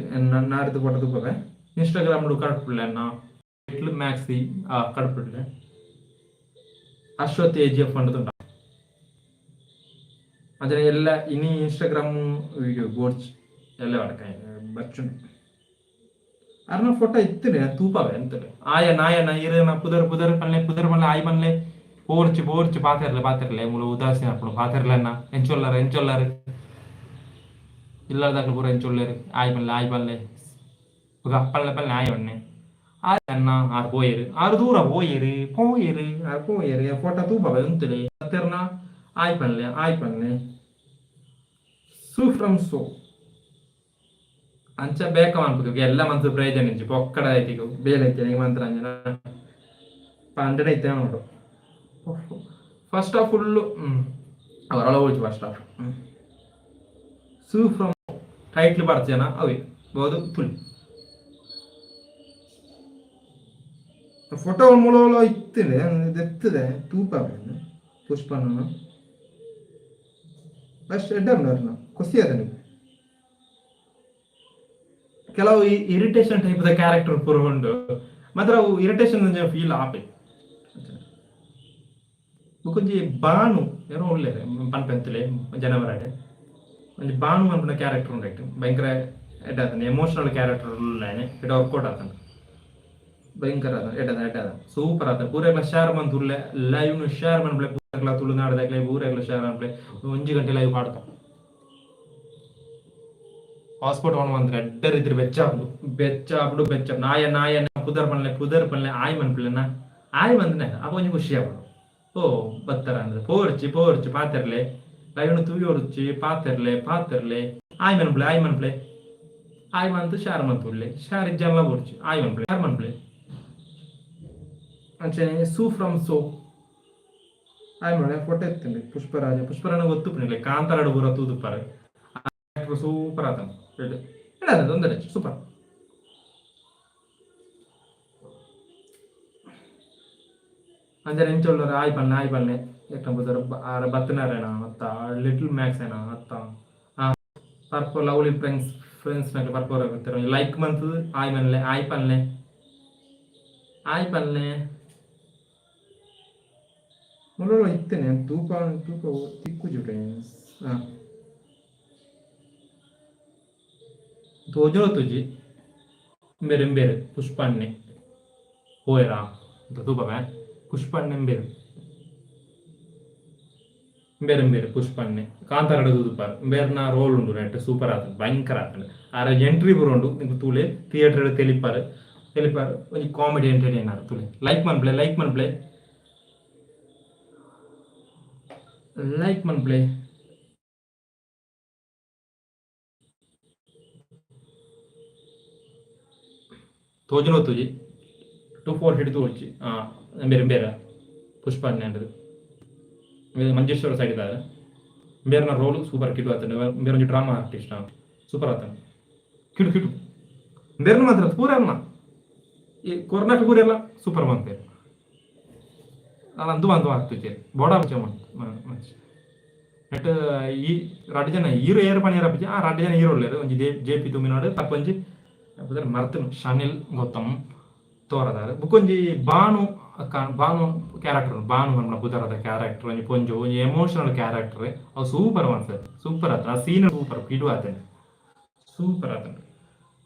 S1: ನಾಡ್ದು ಫೋಟೋ ತೂಪಪೆ. ಇನ್ಸ್ಟಾಗ್ರಾಮ್ ಕಡ್ಪುಡ್ಲೆ ಅಣ್ಣ ಲಿಟ್ಲ್ ಮ್ಯಾಕ್ಸಿ ಕಡ್ಪುಡ್ಲೆ. ಅಶ್ವಥ್ ಎ ಜಿ ಎಫ್ ಪಂಡ್ದ್. ಅಂಚನೆ ಎಲ್ಲ ಇನಿ ಇನ್ಸ್ಟಾಗ್ರಾಮ್ ವಿಡಿಯೋ ಬೋಡ್ಚಿ ಎಲ್ಲ ಬಚ್ಚುಂಡು. ಅರ್ನ ಫೋಟೋ ಇತ್ತುಂಡು, ತೂಪಾವೆ ಎಂತುಂಡು. ಆಯ ನಾಯನ ಇರೆನ ಪುದರ್ ಪುದರ್ ಪನ್ಲೆ, ಪುದರ್ ಪನ್ಲೆ, ಆಯ್ ಪನ್ಲೆ. ಪೋರ್ಚಿ ಪೋರ್ಚಿ, ಪಾತೆರ್ಲೆ ಪಾತೆರ್ಲೆ. ಮೂಲು ಉದಾಸೀನ ಆಪುಂಡು. ಪಾತೆರ್ಲೆನ್ನ. ಎಂಚೊಲ್ಲರ್ ಎಂಚೊಲ್ಲರ್? ಇಲ್ಲದಕ್ಲು ಪೂರ ಎಂಚೊಲ್ಲೆರ್? ಆಯ್ ಪನ್ಲೆ, ಆಯ್ ಪನ್ಲೆ. ಬೊಕ ಪನ್ಲೆ ಪನ್ಲೆ, ಆಯ್ ಪನ್ನೆ. ಆಯ್ ಅಣ್ಣ ಆರ್ ಪೋಯೆರ್, ಆರ್ ದೂರ ಪೋಯೆರ್ ಪೋಯೆರ್, ಆರ್ ಪೋಯೆರ್. ಫೋಟೋ ತೂಪಾವೆ ಉಂತುಲೆ. ಪಾತೆರ್ನ, ಆಯ್ ಪನ್ಲೆ, ಆಯ್ ಪನ್ಲೆ. ಸು ಫ್ರಮ್ ಸೋ. ಅಂಚ ಬೇಕ ಮನ್ಪುದು ಎಲ್ಲ ಮಂತ್ ಪ್ರಯೋಜನ ಇಜ್ಜಿ. ಪೊಕ್ಕಡ ಐತಿಗ್ ಬೇಲೆ ಇತ್ತೆ ಮಂತ್ರ ಅಂಜನ ಪಂಡಡ ಇತ್ತೆ ನೋಡು. ಫಸ್ಟ್ ಹಾಫ್ ಫುಲ್ಲು ಅವರೊಳ ಹೋಯ್ತು. ಫಸ್ಟ್ ಹಾಫ್ ಸು ಫ್ರಮ್ ಟೈಟ್ಲ್ ಬರ್ತೀಯನ ಅವೇ ಬೋದು ಫುಲ್ ಫೋಟೋ ಮೂಲ ಇತ್ತಿದೆ, ದೆತ್ತದೆ ತೂಪಾವೆ. ಪುಷ್ಪನ ಅಷ್ಟು ಎಡ್ಡೆ ಉಂಡು, ಖುಷಿ ಆತನಿಗೆ. ಕೆಲವು ಇರಿಟೇಷನ್ ಟೈಪ್ ದ ಕ್ಯಾರೆಕ್ಟರ್ ಪೂರ ಉಂಡು ಮಾತ್ರ, ಅವು ಇರಿಟೇಷನ್ ಫೀಲ್ ಆಪೆ. ಬೊಕೊಂಜಿ ಬಾನು ಏನೋ ಉಲ್ಲೆರ್ ಪನ್ಪೆಂತಲೆ ಜನವರಡ್. ಒಂಜಿ ಬಾನು ಪನ್ಪಿನ ಕ್ಯಾರೆಕ್ಟರ್ ಉಂಡು, ಐಟ್ ಭಯಂಕರ ಎಡ್ಡೆ ಆತುಂಡು. ಎಮೋಷನಲ್ ಕ್ಯಾರೆಕ್ಟರ್ ಉಲ್ಲಾನೆ, ಎಡ್ಡೆ ವರ್ಕೌಟ್ ಆತುಂಡು. ಭಯಂಕರ ಆತುಂಡು, ಎಡ್ಡೆ ಎಡ್ಡೆ ಸೂಪರ್ ಆತುಂಡು. ಪೂರೆಗ್ಲ ಶೇರ್ ಮಂತುಲ್ಲೆ, ಲೈವ್ ನು ಶೇರ್ ಮನ್ಪುಲೆ. ಪೂರೆಗ್ಲ ತುಳುನಾಡ್ದಕ್ಲೆ ಪೂರೆಗ್ಲ ಶೇರ್ ಮನ್ಪುಲೆ. 1 ಗಂಟೆ ಲೈವ್ ಪಾಡ್ತ. ಹಾಟ್ಸ್ಪಾಟ್ ಆನ್ ಮಂತ್ರೆ ಎಡ್ಡೆ ರೀತಿಡ್ ಬೆಚ್ಚ ಆಪುಂಡು, ಬೆಚ್ಚ ಆಪುಂಡು, ಬೆಚ್ಚ. ನಾಯ ನಾಯ, ಪುದರ್ ಪನ್ಲೆ, ಪುದರ್ ಪನ್ಲೆ, ಆಯ್ ಮನ್ಪುಲೆನ. ಆಯ್ ಮಂತ್ನೆ ಅಪ ಒಂಜಿ ಖುಷಿ ಆಪುಂಡು. ಓ ಬತ್ತರ ಅಂದ್. ಪೋರ್ಚಿ ಪೋರ್ಚಿ, ಪಾತೆರ್ಲೆ. ಲೈವ್ ನು ತೂಯೋರ್ಚಿ, ಪಾತೆರ್ಲೆ ಪಾತೆರ್ಲೆ. ಆಯ್ ಮನ್ಪುಲೆ, ಆಯ್ ಮನ್ಪುಲೆ. ಆಯ್ ಮಂತ್ ಶೇರ್ ಮಂತುಲ್ಲೆ. ಶೇರ್ ಇಜ್ಜನ್ಲ ಬೋಡ್ಚಿ. ಆಯ್ ಮನ್ಪುಲೆ, ಶೇರ್ ಮನ್ಪುಲೆ. ಅಂಚನೆ ಸು ಫ್ರಮ್ ಸೋ ಆಯ್ ಮನೆ ಫೋಟೋ ಇತ್ತುಂಡು. ಪುಷ್ಪರಾಜ, ಪುಷ್ಪರಾಜ ಗೊತ್ತುಪ್ಪುನಿಲ್ಲ. ಕಾಂತಾರಡ್ ಪೂರ ತೂದುಪ್ಪರ್. ಸೂಪರ್ ಆತಂಡ್. ಎಡ್ಡೆ ಎಡ್ಡೆ, ತೊಂದರೆ ಸೂಪರ್. ಅಂಚನೆ ಎಂಚ ಉಲ್ಲರ್? ಆಯ್ ಪನ್ಲೆ, ಆಯ್ ಪನ್ಲೆ. ಎಕ್ಕ ಪುದರ್ ಆರ್ ಬತ್ತಿನಾರೇನಾ ಅತ್ತ ಲಿಟಲ್ ಮ್ಯಾಕ್ಸ್ ಏನಾ ಅತ್ತ? ಪರ್ಪೋ ಲವ್ಲಿ ಫ್ರೆಂಡ್ಸ್, ಫ್ರೆಂಡ್ಸ್ ನಕುಲು ಪರ್ಪೋರ ಇತ್ತೆರ್. ಲೈಕ್ ಮಂತ್ ಆಯ್ ಮನ್ಲೆ, ಆಯ್ ಪನ್ಲೆ, ಆಯ್ ಪನ್ಲೆ. ಮುಲ್ಲ ಇತ್ತೇನೆ, ತೂಪ ತೂಪ ತಿಕ್ಕುಜಿ ಫ್ರೆಂಡ್ಸ್. ತೋಜೊಂತುಜಿ. ಇಂಬೆರ್ ಇಂಬೆರ್ ಪುಷ್ಪಣ್ಣೆ ಪೋಯೆರಾ ತೂಪವೆ. ಪುಷ್ಪಣ್ಣೆ ಇಂಬೆರ್ ಇಂಬೆರ್ ಇಂಬೆರ್ ಪುಷ್ಪಣ್ಣೆ ಕಾಂತಾರಡ್ ತೂದುಪ್ಪರ್. ಇಂಬೆರ್ನ ರೋಲ್ ಉಂಡು ನೆಟ್, ಸೂಪರ್ ಆತುಂಡು, ಭಯಂಕರ ಆತುಂಡು. ಆರ ಎಂಟ್ರಿ ಪೂರ ಉಂಡು, ನಿಕುಲು ತೂಲೆ. ಥಿಯೇಟರ್ ತೆಲಿಪರ್ ತೆಲಿಪರ್. ಒಂಜಿ ಕಾಮಿಡಿ ಎಂಟರ್ಟೈನರ್, ತೂಲೆ. ಲೈಕ್ ಮನ್ಪುಲೆ, ಲೈಕ್ ಮನ್ಪುಲೆ, ಲೈಕ್ ಮನ್ಪುಲೆ. ತೋಜುನ ತೂಜಿ 2 4 ಹಿಡಿದು ತೋಡ್ಚಿ. ಇಂಬೆರ್ ಇಂಬೆರ್ ಪುಷ್ಪಣ್ಣೆ ಅಂದ್ ಮಂಜೇಶ್ವರ ಸೈಡ್ ಇದ್ದಾರೆ. ಇಂಬೆರ್ನ ರೋಲ್ ಸೂಪರ್ ಕಿಡು ಆತುಂಡು. ಇಂಬೆರ್ ಒಂಜಿ ಡ್ರಾಮಾ ಆರ್ಟಿಸ್ಟ್, ಸೂಪರ್ ಆತುಂಡು, ಕಿಡು ಕಿಡು. ಇಂಬೆರ್ನ ಮಾತ್ರ ಪೂರೆರ್ನ ಈ ಕೊರ್ನಾಟ ಪೂರೆಲ್ಲ ಸೂಪರ್ ಮಂತೆರ್. ಅಂದು ಅಂದು ಆಗ್ತುಜೆರ್ ಬೋಡ ನೆಟ್. ಈ ರಡ್ಡ್ ಜನ ಹೀರೋ ಏರ್ ಪನಿಯರ ಆಪುಜಿ. ಆ ರಡ್ಡ್ ಜನ ಹೀರೋ ಉಲ್ಲೆರ್. ಒಂಜಿ ಜೆ ಪಿ ತೂಮಿನಾಡು, ತಪ್ಪೊಂಜಿ ಪುದರ್ ಮರ್ತುಂಡು, ಶನಿಲ್ ಗೌತಮ್ ತೋರದಾರ್. ಬೊಕೊಂಜಿ ಬಾನು, ಬಾನು ಕ್ಯಾರೆಕ್ಟರ್, ಬಾನು ಪನ್ಪುನ ಪುದರದ ಕ್ಯಾರೆಕ್ಟರ್, ಒಂಜಿ ಪೊಂಜೊವು, ಒಂಜಿ ಎಮೋಷನಲ್ ಕ್ಯಾರೆಕ್ಟರ್. ಅವು ಸೂಪರ್ ಮನ್ಸರ್, ಸೂಪರ್ ಆತುಂಡು. ಆ ಸೀನ್ ಸೂಪರ್ ಕಿಡು ಆತುಂಡು, ಸೂಪರ್ ಆತುಂಡು.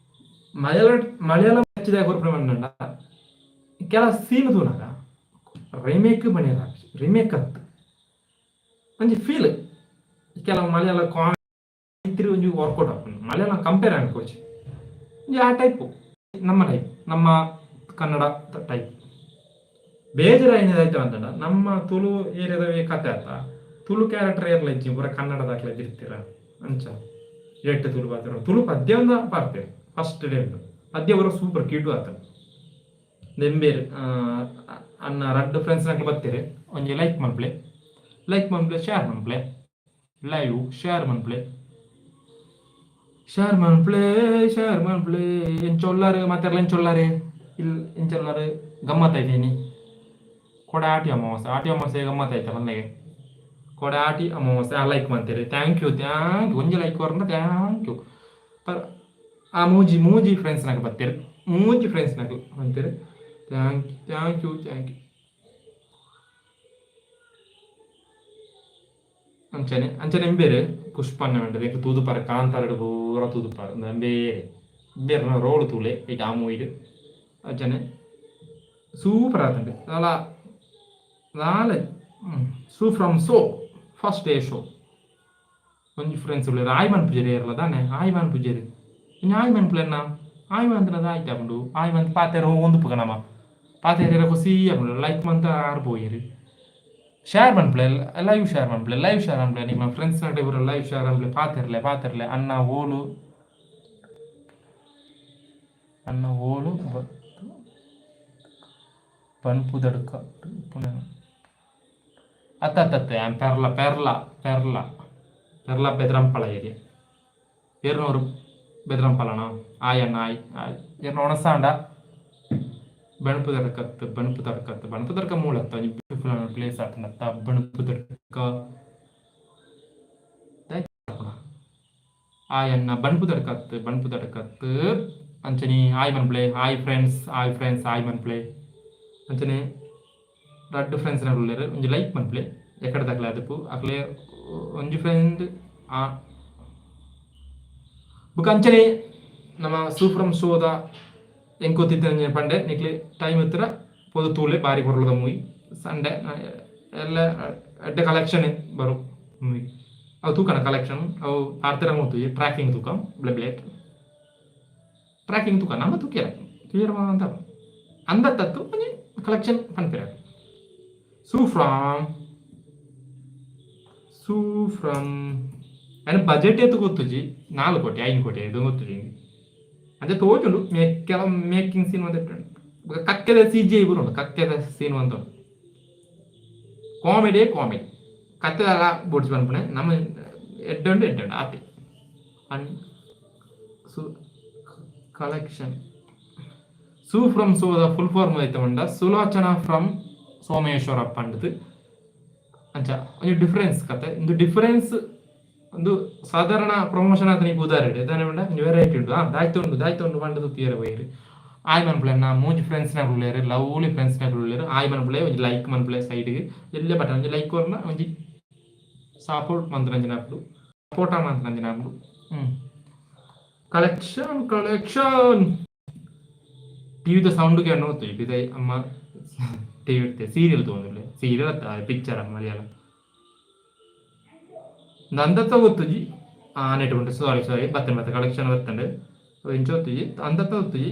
S1: ಮಲಯಾಳ ಮಲಯಾಳಂ ಹೆಚ್ಚಿದ ಕೊರ್ಪುನ ಪಂಡ ಕೆಲ ಸೀನ್ ತೂನಗ ರಿಮೇಕ್ ಪನಿಯರ, ರಿಮೇಕ್ ಅತ್ತ್, ಒಂಜಿ ಫೀಲ್. ಕೆಲವು ಮಲಯಾಳ ಕಾಮಿಡಿ ಒಂಜಿ ವರ್ಕೌಟ್ ಆಪುಂಡು. ಮಲಯಾಳಂ ಕಂಪೇರ್ ಆನ್ಕೋಚಿ. ಒಂಜಿ ಆ ಟೈಪ್, ನಮ್ಮ ಟೈಪ್, ನಮ್ಮ ಕನ್ನಡ ಟೈಪ್. ಬೇಜಾರಾಯಿನದಾಯ್ತು ಅಂತಂಡ ನಮ್ಮ ತುಳು ಏರಿಯಾದ ಕತೆ ಅತ್ತ. ತುಳು ಕ್ಯಾರೆಕ್ಟರ್ ಏರ್ಲ ಇಜ್ಜಿ, ಪೂರ ಕನ್ನಡದಾಕ್ಲೆ ಇರ್ತೀರ. ಅಂಚ ಎಟ್ಟು ತುಳು ಪಾತೆರ, ತುಳು ಪದ್ಯ ಒಂದ ಪಾಡ್ತೆರ್ ಫಸ್ಟ್ ಡೇ ಉಂಡು. ಪದ್ಯ ಪೂರ ಸೂಪರ್ ಕಿಡು ಆತುಂಡು. ಇಂಬೆರ್ ಅಣ್ಣ ರಡ್ಡ್ ಫ್ರೆಂಡ್ಸ್ ನಕುಲು ಬತ್ತೆರ್. ಒಂಜಿ ಲೈಕ್ ಮನ್ಪುಲೆ, ಲೈಕ್ ಮನ್ಪುಲೆ, ಶೇರ್ ಮನ್ಪುಲೆ, ಲೈವ್ ಶೇರ್ ಮನ್ಪುಲೆ, ಶೇರ್ ಮನ್ಪುಲೆ, ಶೇರ್ ಮನ್ಪುಲೆ. ಎಂಚ ಉಲ್ಲರ್ ಮಾತೆರ್ಲ? ಎಂಚ ಉಲ್ಲರ್? ಇಲ್ ಎಂಚ ಉಲ್ಲರ್? ಗಮ್ಮತ್ ಐತೇನಿ. ಕೊಡೆ ಆಟಿ ಅಮಾವಾಸ್ಯೆ, ಆಟಿ ಅಮಾವಾಸ್ಯೆ ಗಮ್ಮತ್ ಐತ ಪನ್ಲೆಗೆ. ಕೊಡೆ ಆಟಿ ಅಮಾವಾಸ್ಯೆ. ಲೈಕ್ ಮಂತೆರ್, thank you, thank you. ಒಂಜಿ ಲೈಕ್ ಕೊರ್ಂಡ thank you. ಪರ್ ಆ ಮೂಜಿ ಮೂಜಿ ಫ್ರೆಂಡ್ಸ್ ನಕುಲು ಬತ್ತೆರ್, ಮೂಜಿ ಫ್ರೆಂಡ್ಸ್ ನಕುಲು ಬಂತೆರ್. Thank you, thank you, thank you. ಅಂಚನೆ ಅಂಚನೆ ಇಂಬೆರ್ ಪುಷ್ಪಣ್ಣ ಪಂಡ್ದ್ ಎಂಕ್ ತೂದುಪಾರ್ ಕಾಂತಾರಡ್ ಪೂರ ತೂದುಪಾರ್ ಉಂದು ಇಂಬೇರೆ ಇಂಬೆರ್ನ ರೋಲ್ ತೂಲೆ ಐಟ್ ಆ ಮೂವಿಡ್ ಅಂಚನೆ ಸೂಪರ್ ಆತುಂಡು ದಾಲ ದಾಲ ಸು from so first day show. ಒಂಜಿ ಫ್ರೆಂಡ್ಸ್ ಉಲ್ಲೆರ್ ಆಯ್ ಮನ್ಪುಜೆರ್ ಏರ್ಲ ದಾನೆ ಆಯ್ ಮನ್ಪುಜೆರ್ ಒಂಜಿ ಆಯ್ ಮನ್ಪುಲೆನ್ನ ಆಯ್ ಮಂತ್ಂಡ ದಾಯ್ತೆ ಆಪುಂಡು ಆಯ್ ಮಂತ್ ಪಾತೆರ ಓಂದುಪ್ಪುಗ ನಮ ಪಾತೆರಿಯೆರೆ ಕುಸಿ ಆಪುಂಡು ಲೈಕ್ ಮಂತ್ ಆರ್ ಪೋಯೆರ್. ಶೇರ್ ಮನ್ಪುಲೆ ಲೈವ್ ಶೇರ್ ಮನ್ಪುಲೆ ಲೈವ್ ಶೇರ್ ಮನ್ಪುಲೆ ನಿಮ್ಮ ಫ್ರೆಂಡ್ಸ್ ನಡೆ ಪೂರ ಲೈವ್ ಶೇರ್ ಮನ್ಪುಲೆ ಪಾತೆರ್ಲೆ ಪಾತೆರ್ಲೆ ಅಣ್ಣ ಓಲು ಅಣ್ಣ ಓಲು ಬತ್ತು ಪನ್ಪುದಡ್ಕ ಅತ್ತ ಅತ್ತ ಯಾನ್ ಪೆರ್ಲ ಪೆರ್ಲ ಪೆರ್ಲ ಪೆರ್ಲ ಬೆದ್ರಂಪಳ ಏರಿಯಾ ಏರ್ನೂರು ಬೆದ್ರಂಪಲನ ಆಯ್ ಅಣ್ಣ ಆಯ್ ಆಯ್ ಏರ್ನ ಒಣಸಾಂಡ ಬಣಪುದಡ್ಕತ್ ಬಣಪುದಡ್ಕತ್ ಬಣಪುದಡ್ಕ ಮೂಲ ಅತ್ತ ಒಂಜಿ ಬ್ಯೂಟಿಫುಲ್ ಪ್ಲೇಸ್ ಆತ್ಂಡತ್ತ ಬಣಪುದಡ್ಕ ಆಯ್ ಅಣ್ಣ ಬಣಪುದಡ್ಕತ್ ಬಣಪುದಡ್ಕತ್ ಅಂಚನೆ ಆಯ್ ಮನ್ಪುಲೆ hi friends hi friends hi ಮನ್ಪುಲೆ ಅಂಚನೆ ರಡ್ಡ್ ಫ್ರೆಂಡ್ಸ್ ಉಲ್ಲೆರ್ ಒಂಜಿ ಲೈಕ್ ಮನ್ಪುಲೆ ಎಕಡೆದಕ್ಲೆ ಆದಿಪ್ಪು ಅಕ್ಲೆ ಒಂಜಿ ಫ್ರೆಂಡ್ ಆ ಬೊಕ ಅಂಚನೆ ನಮ ಸೂಪ್ರಮ್ ಶೋದ ಎಂಕೊತ್ತಿತ್ತಂಜೆ ಪಂಡೆ ನಿಕ್ಲೆ ಟೈಮ್ ಇತ್ತ್ಂಡ ಪೋದು ತೂಲೆ ಬಾರಿ ಪೊರ್ಲುದ ಮೂವಿ ಸಂಡೆ ಎಲ್ಲ ಎಡ್ಡೆ ಕಲೆಕ್ಷನ್ ಬರು ಮೂವಿ ಅವು ತೂಕನ ಕಲೆಕ್ಷನ್ ಅವು ಪಾರ್ತೆರ ತೂಯಿ ಟ್ರ್ಯಾಕಿಂಗ್ ತೂಕ ಬ್ಲೆಬ್ಲೇಟ್ ಟ್ರ್ಯಾಕಿಂಗ್ ತೂಕ ನಮ ತೂಕಿಯರ ತೂಯರ ಅಂತ ಅಂದತ್ತತ್ತು ಒಂಜಿ ಕಲೆಕ್ಷನ್ ಪನ್ಪೆರ್ ಸೂ ಫ್ರಮ್ ಸೂ ಫ್ರಮ್ ಆಂಡ್ ಬಜೆಟ್ ಏತ್ ಗೊತ್ತುಜಿ ನಾಲ್ ಕೋಟಿ ಐನ್ ಕೋಟಿ ಏತ್ ಗೊತ್ತುಜಿ ಅಂಚ ತೋಜುಂಡು ಮೇ ಕೆಲವು ಮೇಕಿಂಗ್ ಸೀನ್ ಒಂತೆ ಬೊಕ ಕಕ್ಕೆದ ಸಿ ಜಿ I ಪೂರ ಉಂಡು ಕಕ್ಕೆದ ಸೀನ್ ಒಂತೆ ಉಂಡು ಕಾಮಿಡಿಯೇ ಕಾಮಿಡಿ ಕತ್ತೆದಲ ಬೋಡ್ಚಿ ಪನ್ಪುನೆ ನಮ ಎಡ್ಡೆ ಉಂಡು ಎಡ್ಡೆ ಉಂಡು ಆತೆ ಅನ್ ಸು ಕಲೆಕ್ಷನ್ ಸು ಫ್ರಮ್ ಸೋದ ಫುಲ್ ಫಾರ್ಮ್ ಐತ ಪಂಡ ಸುಲೋಚನಾ ಫ್ರಮ್ ಸೋಮೇಶ್ವರ ಪಂಡ್ದ್ ಅಂಚ ಒಂಜಿ ಡಿಫರೆನ್ಸ್ ಕತೆ ಇಂದು ಡಿಫರೆನ್ಸ್ ಉಂದು ಸಾಧಾರಣ ಪ್ರಮೋಷನ್ ಆತನ ಉದಾಹರಣೆ ದಾನೆ ಪಂಡ ಒಂಜಿ ವೆರೈಟಿ ಉಂಡು ಆ ದಾಯ್ತ ಉಂಡು ದಾಯ್ತ ಉಂಡು ಪಂಡ್ದ್ ತೂಯೆರೆ ಪೋಯೆರ್ ಆಯ್ ಮನ್ಪುಲೆ ಎನ್ನ ಮೂಜಿ ಫ್ರೆಂಡ್ಸ್ ನಕುಲು ಉಲ್ಲೆರ್ ಲವ್ಲಿ ಫ್ರೆಂಡ್ಸ್ ನಕುಲು ಉಲ್ಲೆರ್ ಆಯ್ ಮನ್ಪುಲೆ ಒಂಜಿ ಲೈಕ್ ಮನ್ಪುಲೆ ಸೈಡ್ ಗ್ ಎಲ್ಯ ಬಟನ್ ಒಂಜಿ ಲೈಕ್ ಕೊರ್ಂಡ ಒಂಜಿ ಸಪೋರ್ಟ್ ಮಂತ್ರಂಚಿನ ಆಪುಂಡು ಸಪೋರ್ಟ ಮಂತ್ರಂಚಿನ ಆಪುಂಡು ಹ್ಮ್ ಕಲೆಕ್ಷನ್ ಕಲೆಕ್ಷನ್ ಟಿವಿದ ಸೌಂಡ್ ಕೇಂಡ ಪಿದಯಿ ಅಮ್ಮ ಟಿವಿ ಸೀರಿಯಲ್ ತೂವೊಂದುಲ್ಲೆ ಸೀರಿಯಲ್ ಅತ್ತ ಪಿಕ್ಚರ್ ಮಲಯಾಳಂ ಅಂದತ್ತ ಗೊತ್ತುಜಿ ಆನೆಟ್ ಉಂಟು ಸಾರಿ ಸಾರಿ ಬತ್ತಂಡ್ ಬತ್ತ ಕಲೆಕ್ಷನ್ ಬತ್ತಂಡ್ ಇಂಚ ಗೊತ್ತುಜಿ ಅಂದತ್ತ ಗೊತ್ತುಜಿ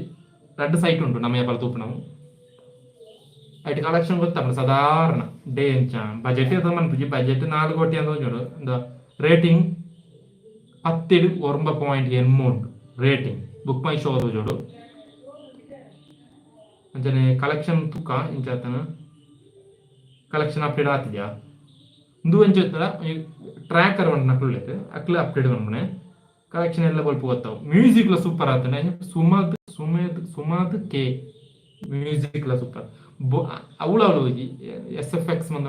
S1: ರಡ್ಡ್ ಸೈಟ್ ಉಂಟು ನಮ್ಮ ಏಪಲ ತೂಪುನವು ಐಟ್ ಕಲೆಕ್ಷನ್ ಗೊತ್ತಾಪುಂಡು ಸಾಧಾರಣ ಡೇ ಎಂಚ ಬಜೆಟ್ ಏತ್ ಮನ್ಪುಜಿ ಬಜೆಟ್ ನಾಲ್ ಕೋಟಿ ಅಂದ್ ಒಂಜಿ ಉಂಡು ಇಂದ ರೇಟಿಂಗ್ ಪತ್ತೆಡ್ ಒರ್ಂಬ ಪಾಯಿಂಟ್ ಎನ್ಮ ಉಂಡು ರೇಟಿಂಗ್ ಬುಕ್ ಮೈ ಶೋ ತೋಜೊಡು ಅಂಚನೆ ಕಲೆಕ್ಷನ್ ತೂಕ ಇಂಚ ಆತನ ಕಲೆಕ್ಷನ್ ಅಪ್ಡೇಟ್ ಆತಿದ್ಯಾ ಉಂದು ಎಂಚ ಇತ್ತುಂಡ ಟ್ರ್ಯಾಕರ್ ಪಂಡ್ನಕುಲು ಉಲ್ಲೆರ್ ಅಕ್ಲೆ ಅಪ್ಡೇಟ್ ಮನ್ಪುನೆ ಕಲೆಕ್ಷನ್ ಎಲ್ಲ ಬೊಲ್ಪು ಗೊತ್ತಾವು ಮ್ಯೂಸಿಕ್ ಲ ಸೂಪರ್ ಆತುಂಡು ಸುಮದ್ ಸುಮೇದ್ ಸುಮದ್ ಕೆ ಮ್ಯೂಸಿಕ್ ಲ ಸೂಪರ್ ಅವುಲ ಅವುಲು ಒಂಜಿ ಎಸ್ ಎಫ್ ಎಕ್ಸ್ ಮಂತ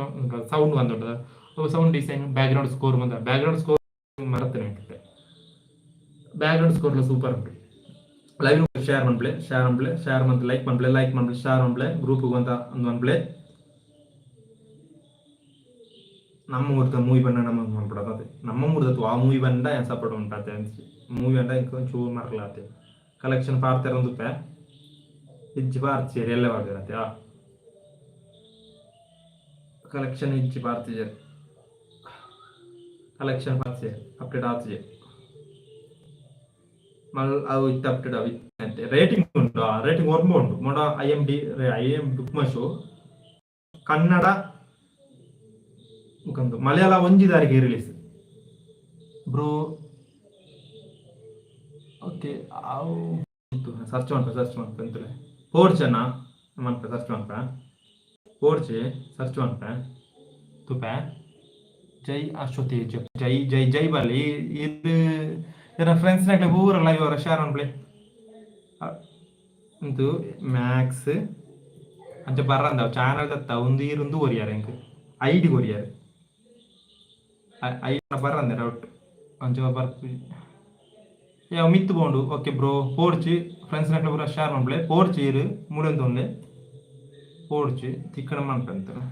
S1: ಸೌಂಡ್ ಬಂದುಂಡು ಅವು sound design background score ಮಂತ ಬ್ಯಾಕ್ ಗ್ರೌಂಡ್ ಸ್ಕೋರ್ ಮರತ್ನೆ ಬ್ಯಾಕ್ ಗ್ರೌಂಡ್ ಸ್ಕೋರ್ ಲ ಸೂಪರ್ ಉಂಡು ಲೈವ್ ಶೇರ್ ಮನ್ಪುಲೆ ಶೇರ್ ಮನ್ಪುಲೆ ಶೇರ್ ಮಂತ್ ಲೈಕ್ ಮನ್ಪುಲೆ ಲೈಕ್ ಮನ್ಪುಲೆ ಶೇರ್ ಮನ್ಪುಲೆ ಗ್ರೂಪ್ ಗ್ ಉಂದು ಮನ್ಪುಲೆ ನಮ್ಮ ಊರ್ದ ಮೂವಿ ಪಂಡ ನಮ ಮನ್ಪುಡಾತೆ ನಮ್ಮ ಊರ್ದ ಆ ಮೂವಿ ಪಂಡ ಯಾನ್ ಸಪೋರ್ಟ್ ಮನ್ಪುವೆ ಆತೆ ಮೂವಿ ಪಂಡ ಎಂಕ್ ಒಂಚೂರು ಮರ್ಲ್ ಆತೆ ಕಲೆಕ್ಷನ್ ಪಾಡ್ತೆರ್ ಇಜ್ಜಿ ಪಾಡ್ತಿಜೆರ್ ಎಲ್ಲೆ ಪಾಡ್ದೆರ್ ಅತೆ ಕಲೆಕ್ಷನ್ ಇಜ್ಜಿ ಪಾಡ್ತಿಜೆರ್ ಕಲೆಕ್ಷನ್ ಪಾಡ್ತಿಜೆರ್ ಅಪ್ಡೇಟ್ ಆತಿಜೆ ಮಲ್ ಅವು ಇತ್ತೆ ಅಪ್ಡೇಟ್ ಅವು ರೇಟಿಂಗ್ ಉಂಡು ರೇಟಿಂಗ್ ಒರ್ಂಬ ಉಂಡು ಮೊಡ I M D I M book my show Kannada ಮುಖಂದು Malayala ಒಂಜಿ ತಾರೀಕು ರಿಲೀಸ್ ಬ್ರೋ ಓಕೆ ಅವು ಸರ್ಚ್ ಮನ್ಪೆ ಸರ್ಚ್ ಮನ್ಪೆ ಎಂತಲೆ ಪೋಡ್ಚೆನಾ ಮನ್ಪೆ ಸರ್ಚ್ ಮನ್ಪೆ ಪೋಡ್ಚಿ ಸರ್ಚ್ ಮನ್ಪೆ ತೂಪೆ ಜೈ ಅಶ್ವತೇಜ್ ಜೈ ಜೈ ಜೈ ಬಲ್ಲಿ ಇದು ಇರ ಫ್ರೆಂಡ್ಸ್ ನಕ್ಲೆ ಪೂರ ಲೈವ್ ಅವರ ಶೇರ್ ಮನ್ಪುಲೆ ಉಂದು ಮ್ಯಾಕ್ಸ್ ಅಂಚ ಬರಂದ ಚಾನಲ್ ದತ್ತ ಉಂದು ಈರ್ ಉಂದು ಕೊರಿಯರ್ ಎಂಕ್ ಐಡಿ ಕೊರಿಯರ್ ಐಡಿ ಬರಂದೆ ಡೌಟ್ ಅಂಚ ಬರ್ಪುಜಿ ಏ ಮಿತ್ತ್ ಪೋಂಡು ಓಕೆ ಬ್ರೋ ಪೋಡ್ಚಿ ಫ್ರೆಂಡ್ಸ್ ನಕ್ಲೆ ಪೂರ ಶೇರ್ ಮನ್ಪುಲೆ ಪೋಡ್ಚಿ ಈರ್ ಮೂಡೊಂದು ಪೋಡ್ಚಿ ತಿಕ್ಕಣ ಮನ್ಪೆ ಅಂತೆಲ್ಲ.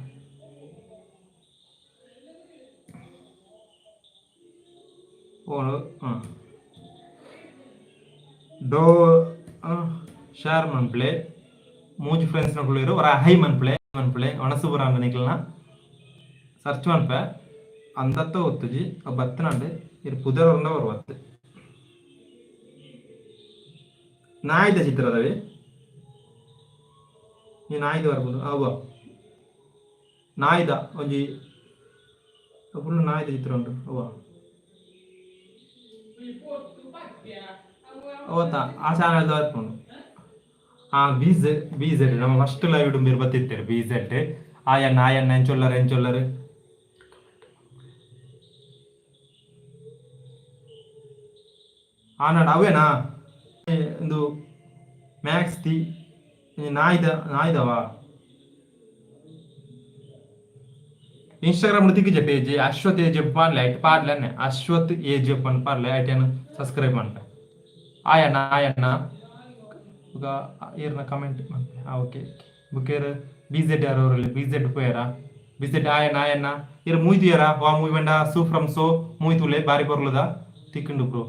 S1: ಓ ಡೋ ಶೇರ್ ಮನ್ಪುಲೆ. ಮೂಜಿ ಫ್ರೆಂಡ್ಸ್ ನಕುಲು ಒರ ಹೈ ಮನ್ಪುಲೆ ಮನ್ಪುಲೆ. ಒಣಸು ಪೂರ ನಿಕಲ್ನ ಸರ್ಚ್ ಮನ್ಪೆ ಅಂದತ್ತ ಒತ್ತುಜಿ ಬತ್ತನಂಡು ಇರ್ ಪುದರ್ ಉಂಡ ಬರುವತ್ತು. ನಾಯಿದ ಚಿತ್ರದವೆ ನೀ ನಾಯಿದ ಬರ್ಬೋದು ಅವ ನಾಯಿದ ಒಂಜಿ ಫುಲ್ ನಾಯಿದ ಚಿತ್ರ ಉಂಟು ಅವ್ವ. ಅವತ್ತ ಆ ಚಾನಲ್ ಬರ್ಪುಂಡು. ಆ ಬಿ ಝೆಡ್, ಬಿ ಝೆಡ್ ನಮ್ಮ ಫಸ್ಟ್ ಲೈವ್ ಇಡು ಮೇರ್ ಬತ್ತಿತ್ತೆರ್. ಬಿ ಝೆಡ್ ಆಯಣ್ಣ, ಆಯಣ್ಣ, ಎಂಚೊಲ್ಲರ್ ಎಂಚೊಲ್ಲರ್? ಆನಡ ಅವೇನಾ ಇಂದು ಮ್ಯಾಕ್ಸ್ the ನಾಯಿದ ನಾಯಿದವಾ? ಇನ್ಸ್ಟಾಗ್ರಾಮ್ ತಿಕ್ಕಿಜೆ ಪೇಜ್. ಅಶ್ವಥ್ ಏಜೆಪ್ ಪಾಡ್ಲೆ, ಐಟ್ ಪಾಡ್ಲೆನೆ. ಅಶ್ವಥ್ ಏಜೆಪ್ ಪಂದ್ ಪಾಡ್ಲೆ, ಐಟ್ ಯಾನ್ ಸಬ್ಸ್ಕ್ರೈಬ್ ಮನ್ಪೆ. ಆಯಣ್ಣ, ಆಯಣ್ಣ. ಬೊಕ ಏರ್ನ ಕಮೆಂಟ್ ಮನ್ಪೆ. ಆ ಓಕೆ. ಬೊಕ ಏರ್ ಬಿ ಝೆಡ್ ಆರ್ ಅವರಲ್ಲಿ ಬಿ ಝೆಡ್ ಪೋಯೆರಾ? ಬಿ ಝೆಡ್ ಆಯಣ್ಣ, ಆಯಣ್ಣ. ಇರ್ ಮೂವಿ ತೂಯರಾ? ವಾ ಮೂವಿ ಪಂಡ ಸು ಫ್ರಮ್ ಸೋ ಮೂವಿ ತೂಲೆ, ಬಾರಿ ಪೊರ್ಲುದ ತಿಕ್ಕುಂಡು ಬ್ರೋ.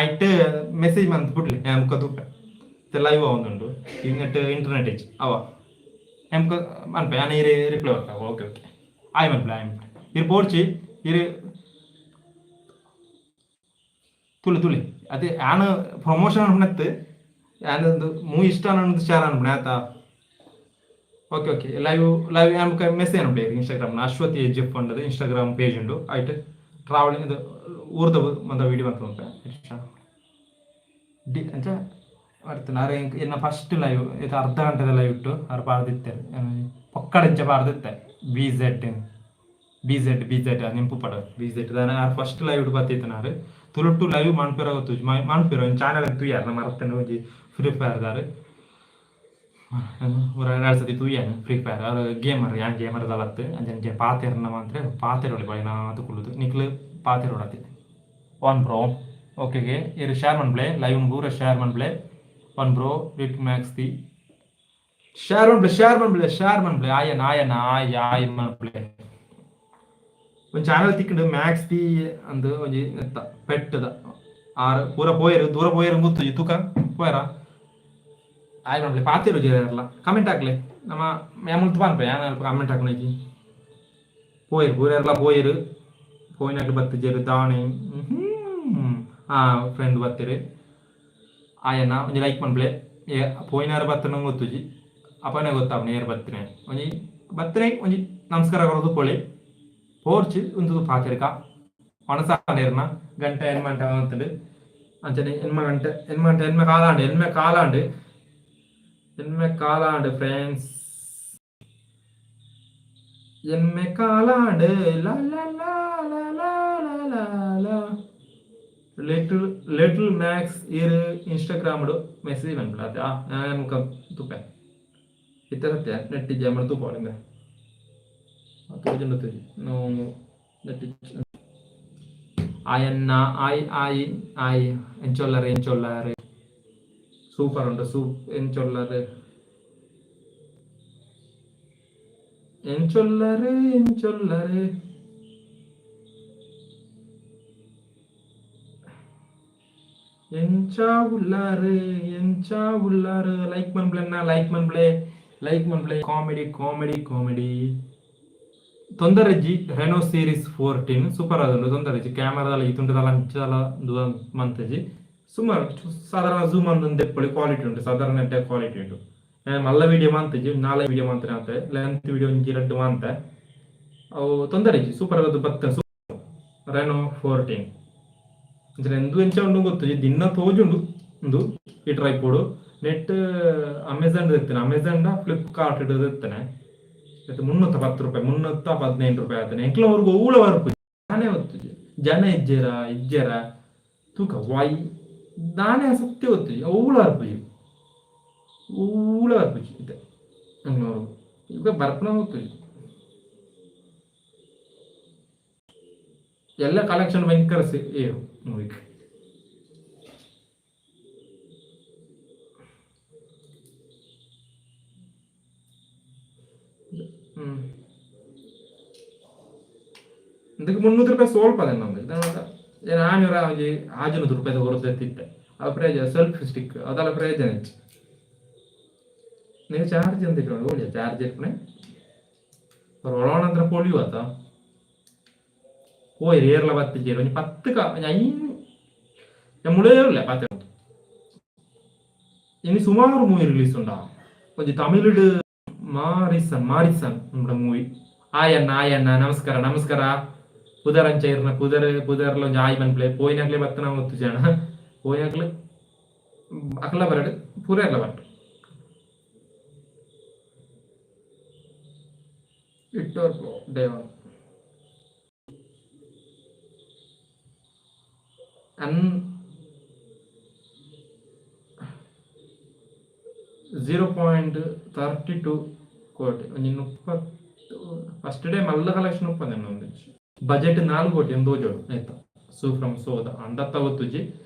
S1: ಐಟ್ ಮೆಸೇಜ್ ಮಂತ್ ಬುಡ್ಲೆ, ಯಾನ್ ಬೊಕ ತೂಪೆ. ಇತ್ತೆ ಲೈವ್ ಆವೊಂದುಂಡು, ಇಂಗಟ್ ಇಂಟರ್ನೆಟ್ ಇಜ್ಜಿ. ಅವ ಎಂಕ ಮನ್ಪೆ, ಯಾನ್ ಇರೆ ರಿಪ್ಲೈ ಕೊರ್ಪೆ. ಓಕೆ ಓಕೆ, ಆಯ್ ಮನ್ಪುಲೆ, ಆಯ್ ಮನ್ಪುಲೆ. ಇರ್ ಪೋಡ್ಚಿ, ಇರ್ ತೂಲೆ ತೂಲೆ. ಅದೇ ಯಾನ್ ಪ್ರಮೋಷನ್ ಅನ್ಪುನತ್ ಯಾನ್ ಮೂವಿ ಇಷ್ಟ ಅನ್ನೋದು ಶೇರ್ ಅನ್ಪುಣೆ ಆತ. ಓಕೆ ಓಕೆ, ಲೈವ್ ಲೈವ್ ಯಾನ್ ಬೊಕ ಮೆಸೇಜ್ ಅನ್ಪುಲೆ. ಇನ್ಸ್ಟಾಗ್ರಾಮ್ ಅಶ್ವಥ್ ಎ ಜಿ ಪಂಡದು ಇನ್ಸ್ಟಾಗ್ರಾಮ್ ಪೇಜ್ ಉಂಡು. ಐಟ್ ಟ್ರಾವೆಲಿಂಗ್ ಇದು ಊರ್ದ ಮಂದ ವಿಡಿಯೋ ಮಲ್ಪುವೆ ಡಿ ಅಂಚ ಬರ್ತದೆ. ಆರ್ ಎನ್ನ ಫಸ್ಟ್ ಲೈವ್ ಇದು ಅರ್ಧ ಗಂಟೆದ ಲೈವ್ ಇಟ್ಟು ಆರ್ ಪಾಡ್ದಿತ್ತೆರ್. ಪೊಕ್ಕಡೆ ಇಂಚ ಪಾಡ್ದಿತ್ತೆ B Z B Z B Z ನೆಂಪು ಪಡ ಬಿ ಝೆಡ್ ದಾನೆ. ಆರ್ ಫಸ್ಟ್ ಲೈವ್ ಇಟ್ಟು ಬತ್ತಿತ್ತನಾರ್. ತುಳುಟ್ಟು ಲೈವ್ ಮನ್ಪೆರ ಗೊತ್ತುಜಿ, ಮನ್ಪೆರ ಒಂಜಿ ಚಾನೆಲ್ ತೂಯಾರ್ ಮರತ್ತನ. ಒಂಜಿ ಫ್ರೀ ಫೈರ್ ದಾರ್ ಎರಡು ಸತಿ ತೂಯಾನ ಫ್ರೀ ಫೈರ್. ಆರ್ ಗೇಮರ್, ಯಾನ್ ಗೇಮರ್ ದಲತ್. ಅಂಚ ಪಾತೆರ್ನ ಮಾತ್ರ ಪಾತೆರೊಳಿ ಬಾಯಿನಾತ್ ಕುಲ್ಲುದು ನಿಕ್ಲು ಪಾತೆರೊಡತೆ. ಒನ್ ಬ್ರೋ ಓಕೆಗೆ ಇರ್ ಶೇರ್ ಮನ್ಪುಲೆ, ಲೈವ್ ಪೂರ ಶೇರ್ ಮನ್ಪುಲೆ. One bro with Max the share ಮನ್ಪುಲೆ, ಶೇರ್ ಮನ್ಪುಲೆ, ಶೇರ್ ಮನ್ಪುಲೆ. ಆಯನ ಆಯನ ಆಯ್ ಆಯ್ ಮನ್ಪುಲೆ. ಒಂಜಿ ಚಾನಲ್ ತಿಕ್ಕುಂಡು ಮ್ಯಾಕ್ಸ್ the ಅಂದ್ ಒಂಜಿ ನೆತ್ತ ಪೆಟ್ಟದ. ಆರ್ ಪೂರ ಪೋಯೆರ್, ದೂರ ಪೋಯೆರ್ ಗೊತ್ತುಜಿ. ತೂಕ ಪೋಯೆರಾ? ಆಯ್ ಮನ್ಪುಲೆ. ಪಾತೆರು ಜೇರ್ಲ ಕಮೆಂಟ್ ಹಾಕ್ಲೆ. ನಮ್ಮ ಯಾನ್ ಪನ್ಪೆ, ಯಾನ್ ಅಲ್ಪ ಕಮೆಂಟ್ ಹಾಕುನೈಕಿ. ಪೋಯೆರ್ ಪೂರೆರ್ಲ ಪೋಯೆರ್. ಪೋಯಿನಕ್ಲು ಬತ್ತಿಜೆರ್ ದಾನೆ? ಆ ಫ್ರೆಂಡ್ ಬತ್ತೆರ್. ಆಯನ ಒಂಜಿ ಲೈಕ್ ಮನ್ಪುಲೆ. ಪೋಯಿನಾರ್ ಬತ್ತನ ಗೊತ್ತುಜಿ, ಅಪನೆ ಗೊತ್ತಾಪುಂಡು ಏರ್ ಬತ್ತಿನ. ಒಂಜಿ ಬತ್ತನೆ ಒಂಜಿ ನಮಸ್ಕಾರ ಕೊರೊಂದು ಪೋಳೆ ಪೋರ್ಚ್ ಉಂತುದು ಪಾತೆರ್ಕ. ಒಣಸಾಂಡೇರ್ನ ಗಂಟೆ ಎನ್ಮ ಗಂಟೆ ಆವೊಂತುಂಡು. ಅಂಚನೆ ಎನ್ಮ ಗಂಟೆ, ಎನ್ಮ ಗಂಟೆ, ಎನ್ಮ ಕಾಲಾಂಡ್, ಎನ್ಮ ಕಾಲಾಂಡ್, ಎನ್ಮ ಕಾಲಾಂಡ್ ಫ್ರೆಂಡ್ಸ್, ಎನ್ಮೆ ಕಾಲಾಂಡ್. ಲಾ ಲಾ ಲಾ ಲಾ ಲಾ ಲಾ ಲಾ. ಲಿಟಲ್ ಲಿಟಲ್ ಮ್ಯಾಕ್ಸ್ ಇರ್ ಇನ್ಸ್ಟಾಗ್ರಾಮ್ ಮೆಸೇಜ್ ಮನ್ಪುಲೆ ಅತೆ. ಆ ಮುಖ ತೂಪೆ. ಇತ್ತೆ ಸತ್ಯ ನೆಟ್ ಇಜ್ಜಿ ಅಮರ್ ತೂಪೊಡು. ತೋಜುಂಡು ತೋಜಿ ನೋ ನೆಟ್. ಆಯನ್ನ ಆಯ್ ಆಯ್ ಆಯ್. ಎಂಚೊಲ್ಲರ್ ಎಂಚೊಲ್ಲರ್? ಸೂಪರ್ ಉಂಡು. ಸೂಪ್ ಎಂಚೊಲ್ಲರ್ ಎಂಚೊಲ್ಲರ್ ಎಂಚೊಲ್ಲರ್? ಎಂಚ ಉಲ್ಲಾರ್ ಎಂಚ ಉಲ್ಲಾರ್? ಲೈಕ್ ಮನ್ಪುಲೆನ್ನ, ಲೈಕ್ ಮನ್ಪುಲೆ, ಲೈಕ್ ಮನ್ಪುಲೆ. Comedy comedy comedy. ತೊಂದರೆಜ್ಜಿ. Reno series 14 super ಆದುಂಡು, ತೊಂದರೆಜ್ಜಿ. ಕ್ಯಾಮರಾದಲ ಈ ತುಂಡದಲ ಅಂಚಲ ಮಂತುಜಿ. ಸುಮಾರು ಸಾಧಾರಣ ಝೂಮ್ ಅಂದ್ ದೆಪ್ಪೊಲಿ. ಕ್ವಾಲಿಟಿ ಉಂಡು, ಸಾಧಾರಣ ಎಡ್ಡೆ ಕ್ವಾಲಿಟಿ ಉಂಡು. ಮಲ್ಲ ವಿಡಿಯೋ ಮಂತುಜಿ, ನಾಲೆ ವಿಡಿಯೋ ಮಂತ್ರೆ ಆತೆ. ಲೆಂತ್ ವಿಡಿಯೋ ಒಂಜಿ ರಡ್ಡ್ ಮಂತೆ. ಅವು ತೊಂದರೆ ಇಜ್ಜಿ, ಸೂಪರ್ ಆದ್ ಬತ್ತ ರೆನೋ 14. ಅಂಚನೆ ಇಂದು ಎಂಚ ಉಂಡು ಗೊತ್ತುಜಿ, ದಿನ ತೋಜುಂಡು ಉಂದು. ಈ ಟ್ರೈಪೋಡ್ ನೆಟ್ ಅಮೆಝಾನ್ ದೆತ್ತನೆ, ಅಮೆಝಾನ್ ಫ್ಲಿಪ್ಕಾರ್ಟ್ ದೆತ್ತನೆ. 310 ರೂಪಾಯಿ, 315 ರೂಪಾಯಿ ಆತನೆ. ಎಂಕ್ಲ ಊರ್ಗ್ ಒವ್ಲ ಬರ್ಪುಜಿ, ದಾನೆ ಗೊತ್ತುಜಿ. ಜನ ಇಜ್ಜೆರಾ ಇಜ್ಜೆರಾ ತೂಕ ವಾಯ್ ದಾನೆ ಸತ್ಯ ಗೊತ್ತುಜಿ. ಒವ್ಲ ಬರ್ಪುಜಿ, ಒವ್ಲ ಬರ್ಪುಜಿ ಇತ್ತೆ ಎಂಕ್ಲ ಊರುಗು. ಈಗ ಬರ್ಪುನ ಗೊತ್ತುಜಿ. ಎಲ್ಲ ಕಲೆಕ್ಷನ್ ಭಯಂಕರ ಏರು ಮೂವಿಗ್. ಇದಕ್ಕೆ 300 ರೂಪಾಯಿ ಸ್ವಲ್ಪ. ನಾನೂರ ಒಂಜಿ 600 ರೂಪಾಯಿ ಕೊರತೆತ್ತಿತ್ತೆ. ಅವು ಪ್ರಯೋಜನ ಸೆಲ್ಫಿ ಸ್ಟಿಕ್ ಅದೆಲ್ಲ ಪ್ರಯೋಜನ ಇಜ್ಜಿ. ನೀವು ಚಾರ್ಜ್ ಅಂತ ಇಟ್ಕೊಂಡು ಓಡಿಯ ಚಾರ್ಜ್ ಇಟ್ಕೊಂಡೆ ಒಳೋಣ ಪೊಳಿಯು ಆತ. ಪೋಯಿರಿ ಏರ್ಲ ಬತ್ತಿಜೇರು ಒಂಜಿ 10 ಕ ಒಂಜಿ ಐನ್ ಮುಳೇರ್ಲೆ ಪಾತೆ. ಇನಿ ಸುಮಾರು ಮೂವಿ ರಿಲೀಸ್ ಉಂಡಾ. ಒಂಜಿ ತಮಿಳುಡು ಮಾರಿಸನ್ ಮಾರಿಸನ್ ನಮ್ಮ ಮೂವಿ. ಆಯಣ್ಣ, ಆಯಣ್ಣ, ನಮಸ್ಕಾರ, ನಮಸ್ಕಾರ. ಪುದರ್ ಅಂಚ ಇರ್ನ ಪುದರ್ ಪುದರ್ಲ ಒಂಜಿ ಆಯ್ ಪನ್ಪ್ಲೆ. ಪೋಯಿನಕ್ಲೆ ಬತ್ತನ ಗೊತ್ತು ಜನ. ಪೋಯಿನಕ್ಲೆ ಅಕ್ಲ ಬರಡ್, ಪೂರ ಬರಡ್. ಇಟ್ಟೋರ್ day one an 0.32 ಕೋಟಿ. ಒಂಜಿ 30 ಫಸ್ಟ್ ಡೇ ಮಲ್ಲ ಕಲೆಕ್ಷನ್ ಉಪ್ಪಂದೆ. ಒಂದಿಚ್ಚಿ ಬಜೆಟ್ 4 ಕೋಟಿ ಒಂದು ತೋಜೋಡು ಆಯ್ತಾ. ಸೂ ಫ್ರಮ್ ಸೋದ ಅಂಡತ್ತ ಗೊತ್ತುಜಿ.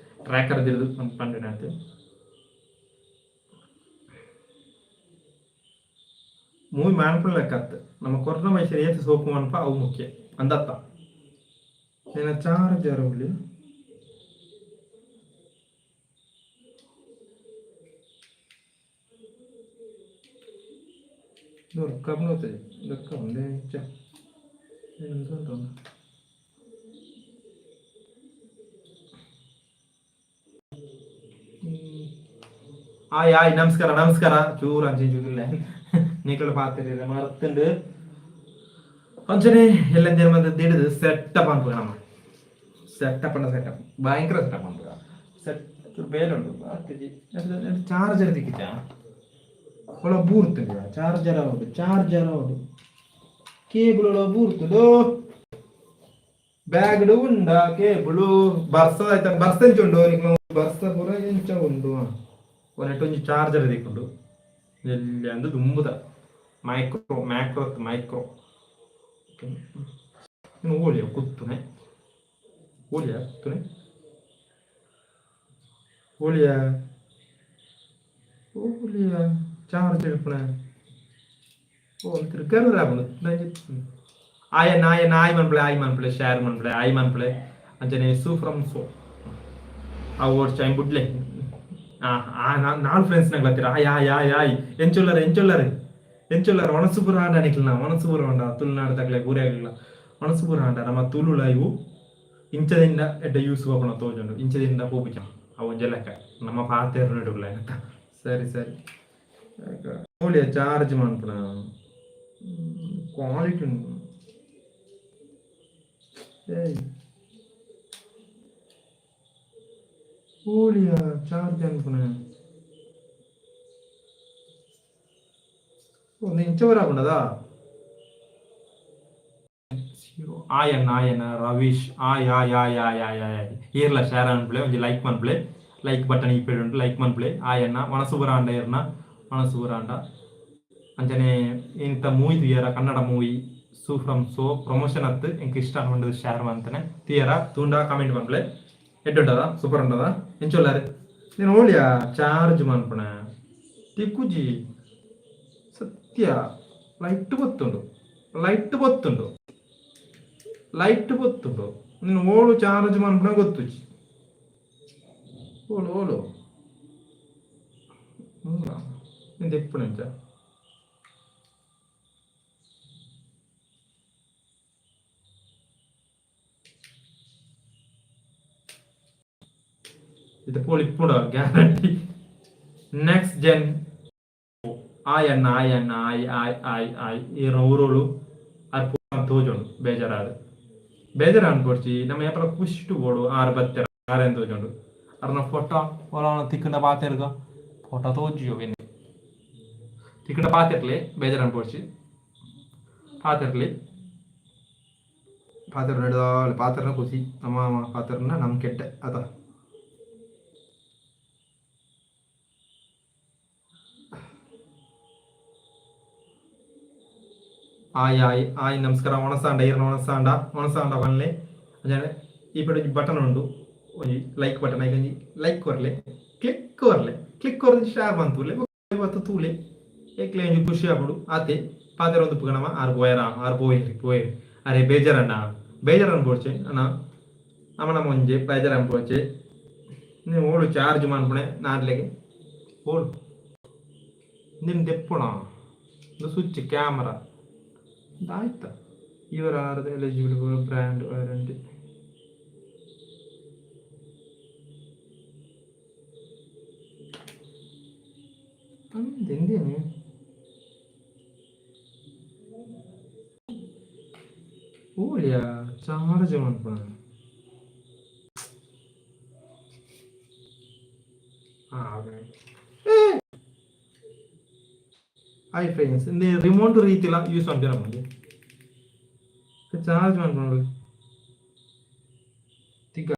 S1: ಟ್ರ್ಯಾಕರ್ ದಿರ್ದು ಪಂಡಿನಾತೆ. ಮೂವಿ ಮಾನ್ಪುಣ ಲೆಕ್ಕತ್ತು. ನಮ್ಮ ಕೊರೋನಾ ಮೈಸೂರು ಏತ್ ಸೋಪು ಮನ್ಪ ಅವು ಮುಖ್ಯ ಅಂದತ್ತ. ಏನ ಚಾರ್ಜರ್ ಉಳ್ಳಿ ದೊರ್ಕಬ್ನೋತದೆ ದೊರ್ಕಬಂದೆ ಚ ಉಂಟು. ಆಯ್ ಆಯ್, ನಮಸ್ಕಾರ, ನಮಸ್ಕಾರ. ಚೂರು ಅಂಚೆ ಚೂರಿಲ್ಲ ನೀಕಳ ಪಾತ್ರೆ ಮರ್ತುಂಡು. ಅಂಚನೆ ಎಲ್ಲ ಮತ್ತೆ ದಿಡಿದು ಸೆಟಪ್ ಅನ್ಪುಗ. ನಮ್ಮ ಸೆಟಪ್ ಅನ್ನ ಸೆಟಪ್ ಭಯಂಕರ ಸೆಟಪ್ ಅನ್ಪುಗ. ಸೆಟ್ ಚೂರು ಬೇಲೆ ಉಂಟು. ಚಾರ್ಜರ್ ತಿಕ್ಕಿಚಾ? ಒಳ ಬೂರ್ತುಂಡು ಚಾರ್ಜರ್ ಹೌದು, ಚಾರ್ಜರ್ ಹೌದು. ಕೇಬಲ್ ಒಳ ಬೂರ್ತುಂಡು. ಬ್ಯಾಗ್ಡ್ ಉಂಡ ಕೇಬಲು. ಬರ್ಸ ಆಯ್ತಾ? ಬರ್ಸ ಎಂಚ ಉಂಡು ನಿಕ್ಲ? ಬರ್ಸ ಪೂರ ಎಂಚ ಉಂಡು? ಒಂಜಿ ಒಂಜಿ ಚಾರ್ಜರ್ ತಿಕ್ಕುಂಡು ಎಲ್ಲಿ ಅಂದು ದುಂಬುದ ಮೈಕ್ರೋ, ಮ್ಯಾಕ್ರೋ, ಮೈಕ್ರೋ. ಓಲಿಯ ಕುತ್ತುನೆ, ಓಲಿಯ ಕುತ್ತುನೆ, ಓಲಿಯ ಓಲಿಯ ಚಾರ್ಜ್ ಇಡ್ಪುಣೆ. ಓ ತಿರ್ಗಾರ ಆಪುಂಡು. ಆಯ್ ಆಯ್ ಆಯ್ ಮನ್ಪುಲೆ, ಆಯ್ ಮನ್ಪುಲೆ, ಶೇರ್ ಮನ್ಪುಲೆ, ಆಯ್ ಮನ್ಪುಲೆ. ಅಂಚನೆ ಸೂ ಫ್ರಮ್ ಸೋ ಅವು ಓಡ್ಚ ಬುಡ್ಲೆ. ಆ ನಾಲ್ ಫ್ರೆಂಡ್ಸ್ ನಂಗೆ ಆಯ್ ಆಯ್ ಆಯ್ ಆಯ್. ಎಂಚೊಲ್ಲರ್, ಎಂಚೊಲ್ಲರ್, ಎಂಚೊಲ್ಲರ್? ಒಣಸು ಪೂರ ಆಂಡ ನಿಕ್ಲ್ನ ಒಣಸು ಪೂರ ಉಂಡ. ತುಳುನಾಡು ತಕ್ಲೆ ಪೂರ ಒಣಸು ಪೂರ ಆಂಡ. ನಮ್ಮ ತುಳು ಲೈವು ಇಂಚದಿಂದ ಎಡ್ಡ ಯೂಸ್ ಆಪುನ ತೋಜುಂಡು. ಇಂಚದಿಂದ ಪೋಪುಜ ಅವು ಒಂಜಿ ಲೆಕ್ಕ ನಮ್ಮ ಪಾತೆರ್ ನಡುಗ್ಲ. ಸರಿ ಸರಿ. ಓಲಿಯ ಚಾರ್ಜ್ ಮನ್ಪುನ ಕ್ವಾಲಿಟಿ. ಏಯ್, ಓಲಿಯ ಚಾರ್ಜ್ ಅನ್ಪುನ? ಒಂದು ಇಂಚವರ ಆಪುಂಡದಾ? ಆಯಣ್ಣ, ಆಯಣ್ಣ, ರವೀಶ್, ಆಯ್ ಆಯ್ ಆಯ್ ಆಯ್ ಆಯ್ ಆಯ್. ಏರ್ಲ ಶೇರ್ ಅನ್ಪ್ಲೆ, ಒಂಜಿ ಲೈಕ್ ಮನ್ಪ್ಲೆ. ಲೈಕ್ ಬಟನ್ ಈ ಉಂಟು, ಲೈಕ್ ಮನ್ಪ್ಲೆ. ಆಯಣ್ಣ, ಒಣಸು ಆಂಡ ಏರ್ನ ಒಣಸು ಆಂಡ. ಅಂಚನೆ ಇಂತ ಮೂವಿ ತೂಯರ. Kannada movie Su from So promotion ಅತ್ತು. ಎಂಕ್ ಇಷ್ಟ ಆಂಡ್ ಶೇರ್ ಮಂತನೆ. ತೂಯರ ತೂಂಡ ಕಾಮೆಂಟ್ ಮನ್ಪ್ಲೆ. ಎಡ್ಡುಂಡದ? ಸೂಪರ್ ಉಂಡದ? ಎಂಚೊಲ್ಲಾರೆ? ನೀನು ಓಳಿಯ ಚಾರ್ಜ್ ಮನ್ಪುಣ ತಿಕ್ಕುಜಿ ಸತ್ಯ. ಲೈಟ್ ಗೊತ್ತುಂಡು, ಲೈಟ್ ಗೊತ್ತುಂಡು, ಲೈಟ್ ಗೊತ್ತುಂಡು. ನೀನು ಓಳು ಚಾರ್ಜ್ ಮನ್ಪುಣ ಗೊತ್ತುಜಿ. ಓಳು ಓಳು నేను ఎప్పుడు నుంచా ಇದು ಪೋಳಿ ಗ್ಯಾರಂಟಿ. Next gen. ಆಯ್ ಅಣ್ಣ, ಆಯ್ ಅಣ್ಣ, ಆಯ್ ಆಯ್ ಆಯ್ ಆಯ್. ಈ ಊರೋಳು ಅದು ತೋಜುಂಡು. ಬೇಜಾರಾದ ಬೇಜಾರು ಅನ್ಕೊಡ್ಚಿ. ನಮ್ಮ ಏಪಲ ಖುಷಿಟು ಬೋಡು. ಆರು ಬತ್ತೆರ ಆರೇನು ತೋಜುಂಡು. ಅರ್ನ ಫೋಟೋ ಒಲ ತಿಕ್ಕಂಡ ಪಾತೆರ್ಗ ಫೋಟೋ ತೋಜಿಯೋ. ತಿಕ್ಕಂಡ ಪಾತಿರ್ಲಿ, ಬೇಜಾರು ಅನ್ಕೊಡ್ಚಿ. ಪಾತಿರ್ಲಿ, ಪಾತಿರ ನಡ್ದಾಳೆ. ಪಾತಿರ್ನ ಖುಷಿ. ನಮ್ಮ ಪಾತಿರ್ನ ನಮ್ಮ ಕೆಟ್ಟ ಅದ. ಆಯ್ ಆಯ್ ಆಯ್, ನಮಸ್ಕಾರ. ಒಣಸಾಂಡ ಈರ್ನ ಒಣಸಾಂಡ, ಒಣಸಾಂಡ ಪನ್ಲೆ. ಅಂಚನೆ ಈ ಪಡೆ ಒಂಜಿ ಬಟನ್ ಉಂಡು, ಒಂಜಿ ಲೈಕ್ ಬಟನ್. ಐಕ್ ಒಂಜಿ ಲೈಕ್ ಕೊರ್ಲೆ, ಕ್ಲಿಕ್ ಕೊರ್ಲೆ. ಕ್ಲಿಕ್ ಕೊರ್ದು ಶೇರ್ ಮಂತುಲೆ ಇವತ್ತು ತೂಲೆ. ಏಕ್ಲೆ ಒಂಜಿ ಖುಷಿ ಆಪುಂಡು ಆತೆ. ಪಾತೆರ ಒಂದು ಪುಗಣಮ. ಆರ್ ಪೋಯರ? ಆರ್ ಪೋಯಿರಿ, ಪೋಯಿರಿ. ಅರೆ ಬೇಜಾರಣ್ಣ, ಬೇಜಾರು ಅನ್ಬೋಡ್ಚೆ ಅಣ್ಣ. ನಮನ ಒಂಜಿ ಬೇಜಾರ್ ಅನ್ಪೋಚಿ. ನೀವು ಓಳು ಚಾರ್ಜ್ ಮನ್ಪುಣೆ ನಾಡ್ಲೆಗೆ ಓಳು ನಿನ್ ದೆಪ್ಪುಣ ಇದು ಸ್ವಿಚ್ ಕ್ಯಾಮರಾ ಆಯ್ತಾ. ಇವರ್ are eligible for brand warranty. ಎಂದೇನೆ ಓಲಿಯಾ ಚಾರ್ಜ್ ಮನ್ಪುಣ. ಹಾಯ್ ಫ್ರೆಂಡ್ಸ್, ಇಂದು ರಿಮೋಟ್ ರೀತಿಲ ಯೂಸ್ ಮನ್ಪುನ ನಮಗೆ ಚಾರ್ಜ್ ಮನ್ಪುನಡು ತಿಕ್ಕ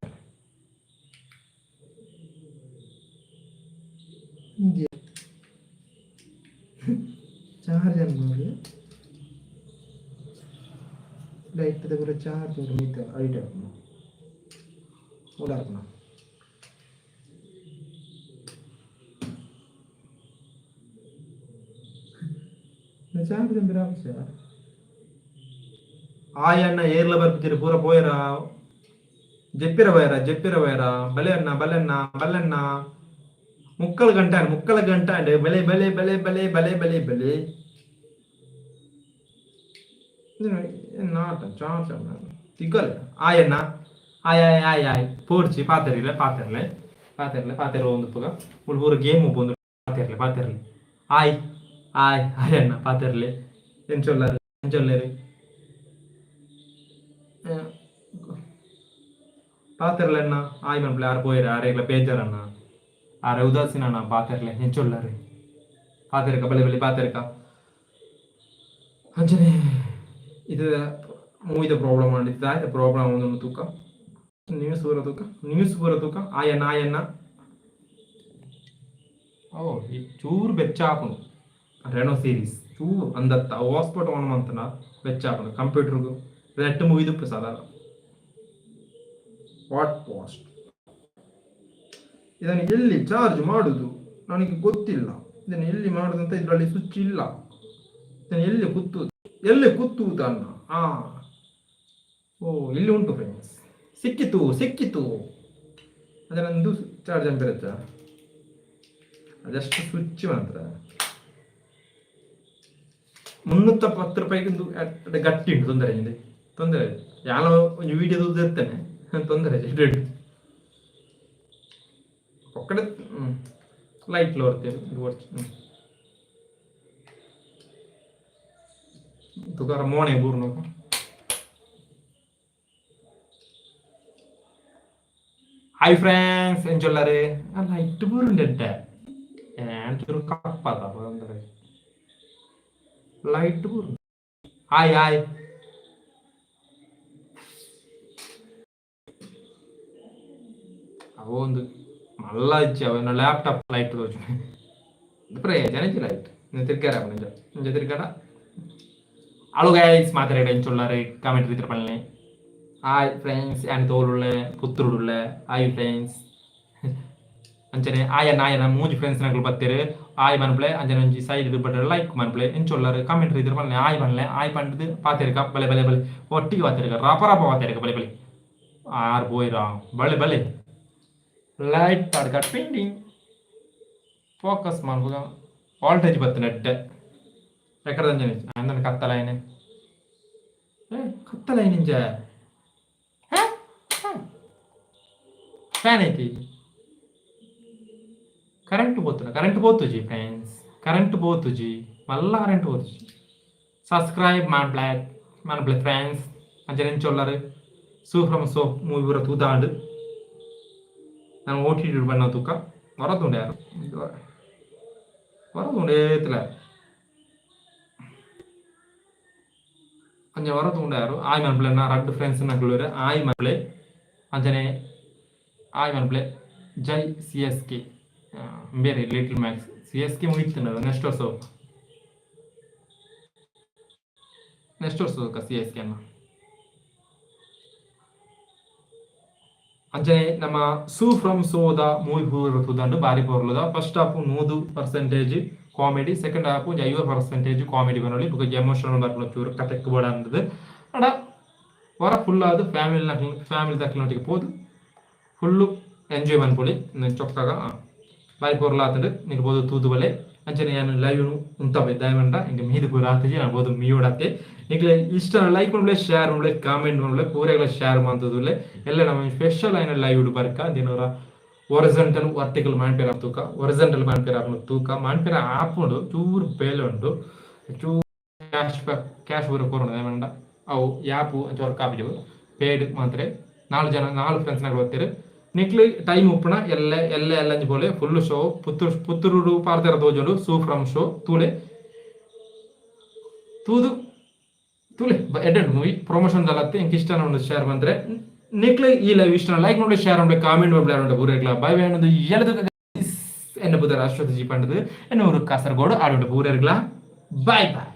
S1: ಚಾರ್ಜ್ ಅನ್ಬೋದು. ಲೈಟ್ ಪೂರ ಚಾರ್ಜ್ ಮಿತ್ತ ಐಟ್ ಆಪುಂಡು ಓಲಾರ್ಪುನ. ಚಾರ್ಜ್ ಅಂಬಿರ ಆಯಣ್ಣ ಏರ್ಲ ಬರ್ಪಿದ್ದೀರಿ ಪೂರ ಪೋಯರ ಜಪ್ಪಿರ ವೈರ ಜಪ್ಪಿರ ವೈರ ಬಲೆ ಅಣ್ಣ ಬಲೆಣ್ಣ ಬಲೆಣ್ಣ ಮುಕ್ಕಲ್ ಗಂಟೆ ಮುಕ್ಕಲ ಗಂಟೆ ಅಂಡ್ ಬಲೆ ಬಲೆ ಬಲೆ ಬಲೆ ಬಲೆ ಬಲೆ ಬಲೆ ನಾಟ ಚಾರ್ಜ್ ತಿಗ್ಗಲೆ ಆಯಣ್ಣ ಆಯ್ ಆಯ್ ಆಯ್ ಆಯ್ ಪೋಡ್ಚಿ ಪಾತೆರ್ಲೆ ಪಾತೆರ್ಲೆ ಪಾತೆರ್ಲೆ ಪಾತೆರ ಒಂದು ಪುಗ ಮುಳು ಪೂರ ಗೇಮ್ ಉಪ್ಪೊಂದು ಪಾತೆರ್ಲೆ ಪಾತೆರ್ಲೆ ಆಯ್ ಆಯ್ ಆಯ್ ಅಣ್ಣ ಪಾತೆರ್ಲೆ ಎಂಚೊಲ್ಲಾರು ಎಂಚೊಲ್ಲೇರು ಪಾತೆರ್ಲೆ ಅಣ್ಣ ಆಯ್ ಮನ್ಪಲೆ ಆರ್ ಪೋಯೆರ್ ಆರೆಗ್ಲ ಬೇಜಾರಣ್ಣ ಆರೆ ಉದಾಸೀನ ಅಣ್ಣ ಪಾತೆರ್ಲೆ ಎಂಚೊಲ್ಲಾರು ಪಾತೆರ್ಕ ಬಲೆ ಬಲೆ ಪಾತೆರ್ಕ. ಅಂಚನೆ ಇದು ಮೂವಿದ ಪ್ರಾಬ್ಲಮ್ ಆಂಡ್ ದಾಯೆ ಪ್ರಾಬ್ಲಮ್ ಒಂದೊಂದು ತೂಕ ನ್ಯೂಸ್ ಪೂರ ತೂಕ ನ್ಯೂಸ್ ಪೂರ ತೂಕ ಆಯಣ್ಣ ಆಯಣ್ಣ. ಓ ಈ ಚೂರು ಬೆಚ್ಚ ಆಪುಂಡು ರೆನೋ ಸೀರೀಸ್ ಚೂರು ಅಂದತ್ತ ಹಾಟ್ಸ್ಪಾಟ್ ಆನ್ ಮಂತನ ಬೆಚ್ಚ ಆಪುಂಡು ಕಂಪ್ಯೂಟರ್ಗು ರೆಡ್ ಮುಗಿದುಪ್ಪು ಸಾಧಾರಣ what post. ಇದನ್ನು ಎಲ್ಲಿ ಚಾರ್ಜ್ ಮಾಡುದು ನನಗೆ ಗೊತ್ತಿಲ್ಲ. ಇದನ್ನು ಎಲ್ಲಿ ಮಾಡುದು ಅಂತ ಇದರಲ್ಲಿ ಸ್ವಿಚ್ ಇಲ್ಲ. ಇದನ್ನು ಎಲ್ಲಿ ಕುತ್ತುವುದು ಎಲ್ಲಿ ಕುತ್ತುವುದು ಅನ್ನ ಆ ಓ ಇಲ್ಲಿ ಉಂಟು ಫ್ರೆಂಡ್ಸ್, ಸಿಕ್ಕಿತು ಸಿಕ್ಕಿತು. ಅದೇ ನಂದು ಚಾರ್ಜ್ ಅಂತ ಇರುತ್ತಾ ಅದಷ್ಟು ಸ್ವಿಚ್ ಮಾತ್ರ. 310 ರೂಪಾಯಿಗೆ ಒಂದು ಗಟ್ಟಿ ಉಂಟು, ತೊಂದರೆ ಇದೆ ತೊಂದರೆ ಯಾರೋ ಒಂದು ವಿಡಿಯೋ ಇರ್ತೇನೆ ತೊಂದರೆ ರೆಡ್ ಒಕ್ಕಡೆ ಲೈಟ್ ಬರ್ತೇನೆ ಇದು ತುಕಾರ ಮೋಣೆ ಬೂರ್ನು. ಹಾಯ್ ಫ್ರೆಂಡ್ಸ್, ಎಂಚೊಲ್ಲಾರೆ ಲೈಟ್ ಬೂರುಂಡೆ ಚೂರು ಕಪ್ಪದ ಅಂದರೆ ಲೈಟ್ ಬೂರು. ಹಾಯ್ ಹಾಯ್ ಅವೊಂದು ಮಲ್ಲ ಇಚ್ಚಿ ಅವನ ಲ್ಯಾಪ್ಟಾಪ್ ಲೈಟ್ ತೋಚು ಪ್ರಯೋಜನ ಇಜ್ಜಿ ಲೈಟ್ ತಿರ್ಗಾರ ನಿಂಜ ನಿಂಜ ತಿರ್ಗಾಡ. ಅಳು ಗೈಸ್ ಮಾತಾಡ ಎಂಚೊಲ್ಲಾರೆ ಕಾಮೆಂಟ್ ರೀತಿರ ಪಲ್ಲೆ. ಹಾಯ್ ಫ್ರೆಂಡ್ಸ್, ಯಾನ್ ತೋಲುಳ್ಳೆ ಪುತ್ತೂರುಡುಳ್ಳೆ. ಹಾಯ್ ಫ್ರೆಂಡ್ಸ್, ಅಂಚನೆ ಆಯನ ಆಯನ ಮೂಜಿ ಫ್ರೆಂಡ್ಸ್ ನಕಲು ಬತ್ತೇರು ಆಯ್ ಮನ್ಪ್ಲೆ. ಅಂಚನೆ ಒಂಜಿ ಸೈಡ್ ಬಟ್ಟೆ ಲೈಕ್ ಮನ್ಪ್ಲೆ. ಎಂಚೊಲ್ಲಾರು ಕಾಮೆಂಟ್ ರೀತಿರ ಪಲ್ಲೆ. ಆಯ್ ಪನ್ಲೆ ಆಯ್ ಪಂಡ್ದು ಪಾತೆರ್ಕ ಬಲೆ ಬಲೆ ಬಲೆ ಒಟ್ಟಿಗೆ ಪಾತೆರ್ಕ ರಪ ರಪ ಪಾತೆರ್ಕ ಬಲೆ ಬಲೆ ಆರ್ ಬೋಯ್ರಾ ಬಳೆ ಬಲೆ ಲೈಟ್ ಪಾಡ್ಕ ಪಿಂಡಿಂಗ್ ಫೋಕಸ್ ಮನ್ಪುಗ ವಾಲ್ಟೇಜ್ ಬತ್ತು ನೆಟ್ಟೆ ಎಕ್ಕಡ ಅಂದನ ಕತ್ತಲಾಯನೆ ಕತ್ತಲಾಯ್ ನಿಂಜ ಫ್ಯಾನ್ ಐತಿ ಕರೆಂಟ್ ಪೋತುನ ಕರೆಂಟ್ ಪೋತುಜಿ ಫ್ರೆಂಡ್ಸ್, ಕರೆಂಟ್ ಪೋತುಜಿ ಮಲ್ಲ ಕರೆಂಟ್ ಪೋತುಜಿ. ಸಬ್ಸ್ಕ್ರೈಬ್ ಮನ್ಪ್ಲೆ ಮನ್ಪ್ಲೆ ಫ್ರೆಂಡ್ಸ್. ಅಂಚನೆ ಎಂಚೊಲ್ಲಾರು ಸೂ ಫ್ರಮ್ ಸೋ ಮೂವಿ ಪೂರ ತೂದಾಂಡ್ ನಾನು ಓ ಟಿ ಟಿ ಬಣ್ಣ ತೂಕ ವರದುಂಡೆ ಯಾರು ವರದುಂಡೆ ಏತ್ಲ ಅಂಚ ವರದುಂಡೆ ಯಾರು ಆಯ್ ಮನ್ಪ್ಲೆ ನಾ ರಡ್ಡ್ ಫ್ರೆಂಡ್ಸ್ ನಕುಲು ಆಯ್ ಮನ್ಪ್ಲೆ. ಅಂಚನೆ ಆಯ್ ಮನ್ಪ್ಲೆ ಜೈ ಸಿ ಎಸ್ ಕೆ ಬೇರೆ little max C S K ಮುಗಿತು ನೆಕ್ಸ್ಟ್ ವರ್ಷ ನೆಕ್ಸ್ಟ್ ವರ್ಷ ಸಿ ಎಸ್ ಕೆ ಅನ್ನ. ಅಂಚನೆ ನಮ್ಮ ಸೂ ಫ್ರಮ್ ಸೋದ ಮೂವಿ ಪೂರ ತೂದಂಡು ಬಾರಿ ಪೊರ್ಲುದ. First half 100% comedy, second half ಒಂಜಿ 50% ಕಾಮಿಡಿ ಬನ್ನೊಲಿ ಬೊಕ ಎಮೋಷನಲ್ ಬರ್ಪುನ ಚೂರು ಕತೆಕ್ ಬೋಡಾಂದದ್. ಆಂಡ ಒರ ಫುಲ್ ಆದ್ ಫ್ಯಾಮಿಲಿ ಫ್ಯಾಮಿಲಿ ದಕ್ಲೆನೊಟ್ಟಿಗೆ ಪೋದು ಫುಲ್ಲು ಎಂಜಾಯ್ ಮನ್ಪೊಲಿ. ಚೊಕ್ಕಗ ಬಾರಿ ಪೊರ್ಲು ಆತ್ಂಡ್. ನಿಕುಲು ಪೋದು ತೂದು ಬಲೆ. ಅಂಚನೆ ಯಾನ್ ಲೈವ್ ಉಂತಪೆ, ದಾಯೆ ಪಂಡ ಎಂಕ್ ಮೀದ್ ಪೂರ ಆತಿಜಿ, ಯಾನ್ ಪೋದು ಮೀಯೊಡಾತೆ. ನಿಕ್ಲೆ ಇಷ್ಟ ಲೈಕ್ ಮನ್ಪುಲೆ, ಶೇರ್ ಮನ್ಪುಲೆ, ಕಾಮೆಂಟ್ ಮನ್ಪುಲೆ, ಪೂರೆಗ್ಲ ಶೇರ್ ಮಂತುದುಲ್ಲೆ. ಎಲ್ಲೆ ನಮ ಸ್ಪೆಷಲ್ ಆಯಿನ ಲೈವ್ ಡ್ ಬರ್ಕ. ದಿನೊರ ಒರಿಜೆಂಟಲ್ ವರ್ಟಿಕಲ್ ಮಾನ್ಪೆರ ತೂಕ, ಒರಿಜೆಂಟಲ್ ಮಾನ್ಪೆರ ಆಪುಂಡು ತೂಕ. ಮಾನ್ಪೆರ ಆಪುಂಡು, ಚೂರು ಬೇಲೆ ಉಂಡು, ಚೂರು ಕ್ಯಾಶ್ ಕ್ಯಾಶ್ ಪೂರ ಕೊರೊಡು. ದಾಯೆ ಪಂಡ ಅವು ಯಾಪು ಅಂಚ ವರ್ಕ್ ಆಪುಜಿ. ಪೇಡ್ ಮಾತ್ರೆ. ನಾಲ್ ಜನ, ನಾಲ್ ಫ್ರೆಂಡ್ಸ್ ನಕುಲು ಬತ್ತೆರ್. ನಿಕ್ಲೆ ಟೈಮ್ ಉಪ್ಪುನ ಎಲ್ಲೆ ಎಲ್ಲೆ ಎಲ್ಲಂಜಿ ಪೋಲೆ. ಫುಲ್ ಶೋ ಪುತ್ತೂರು ಪುತ್ತೂರು ಪಾರ್ತೆರ ತೋಜುಂಡು. ಸೂ ಫ್ರಮ್ ಶೋ ತೂಲೆ, ತೂದು ತೂಲೆ. ಎಡ್ಡೆ ಮೂವಿ, ಪ್ರಮೋಷನ್ ದಲತ್ತೆ. ಎಂಕ್ ಇಷ್ಟ ಉಂಡು ಶೇರ್ ಮಂತ್ರೆ. ನಿಕ್ಲೆ ಈ ಲೈವ್ ಇಷ್ಟ ಲೈಕ್ ಮಾಡಿ, ಶೇರ್ ಮಾಡಿ, ಕಾಮೆಂಟ್ ಮಾಡಿ. ಪೂರೆಗ್ಲ ಬೈ ಬೈ ಅನ್ನೋದು ಎಲ್ಲದಕ್ಕ. ಎನ್ನ ಬುಧರ ಅಶ್ವಥ ಜಿ ಪಂಡದು, ಎನ್ನ ಊರು ಕಾಸರಗೋಡು. ಆಡುಂಡು. ಪೂರೆರ್ಗ್ಲ ಬಾಯ್ ಬಾಯ್.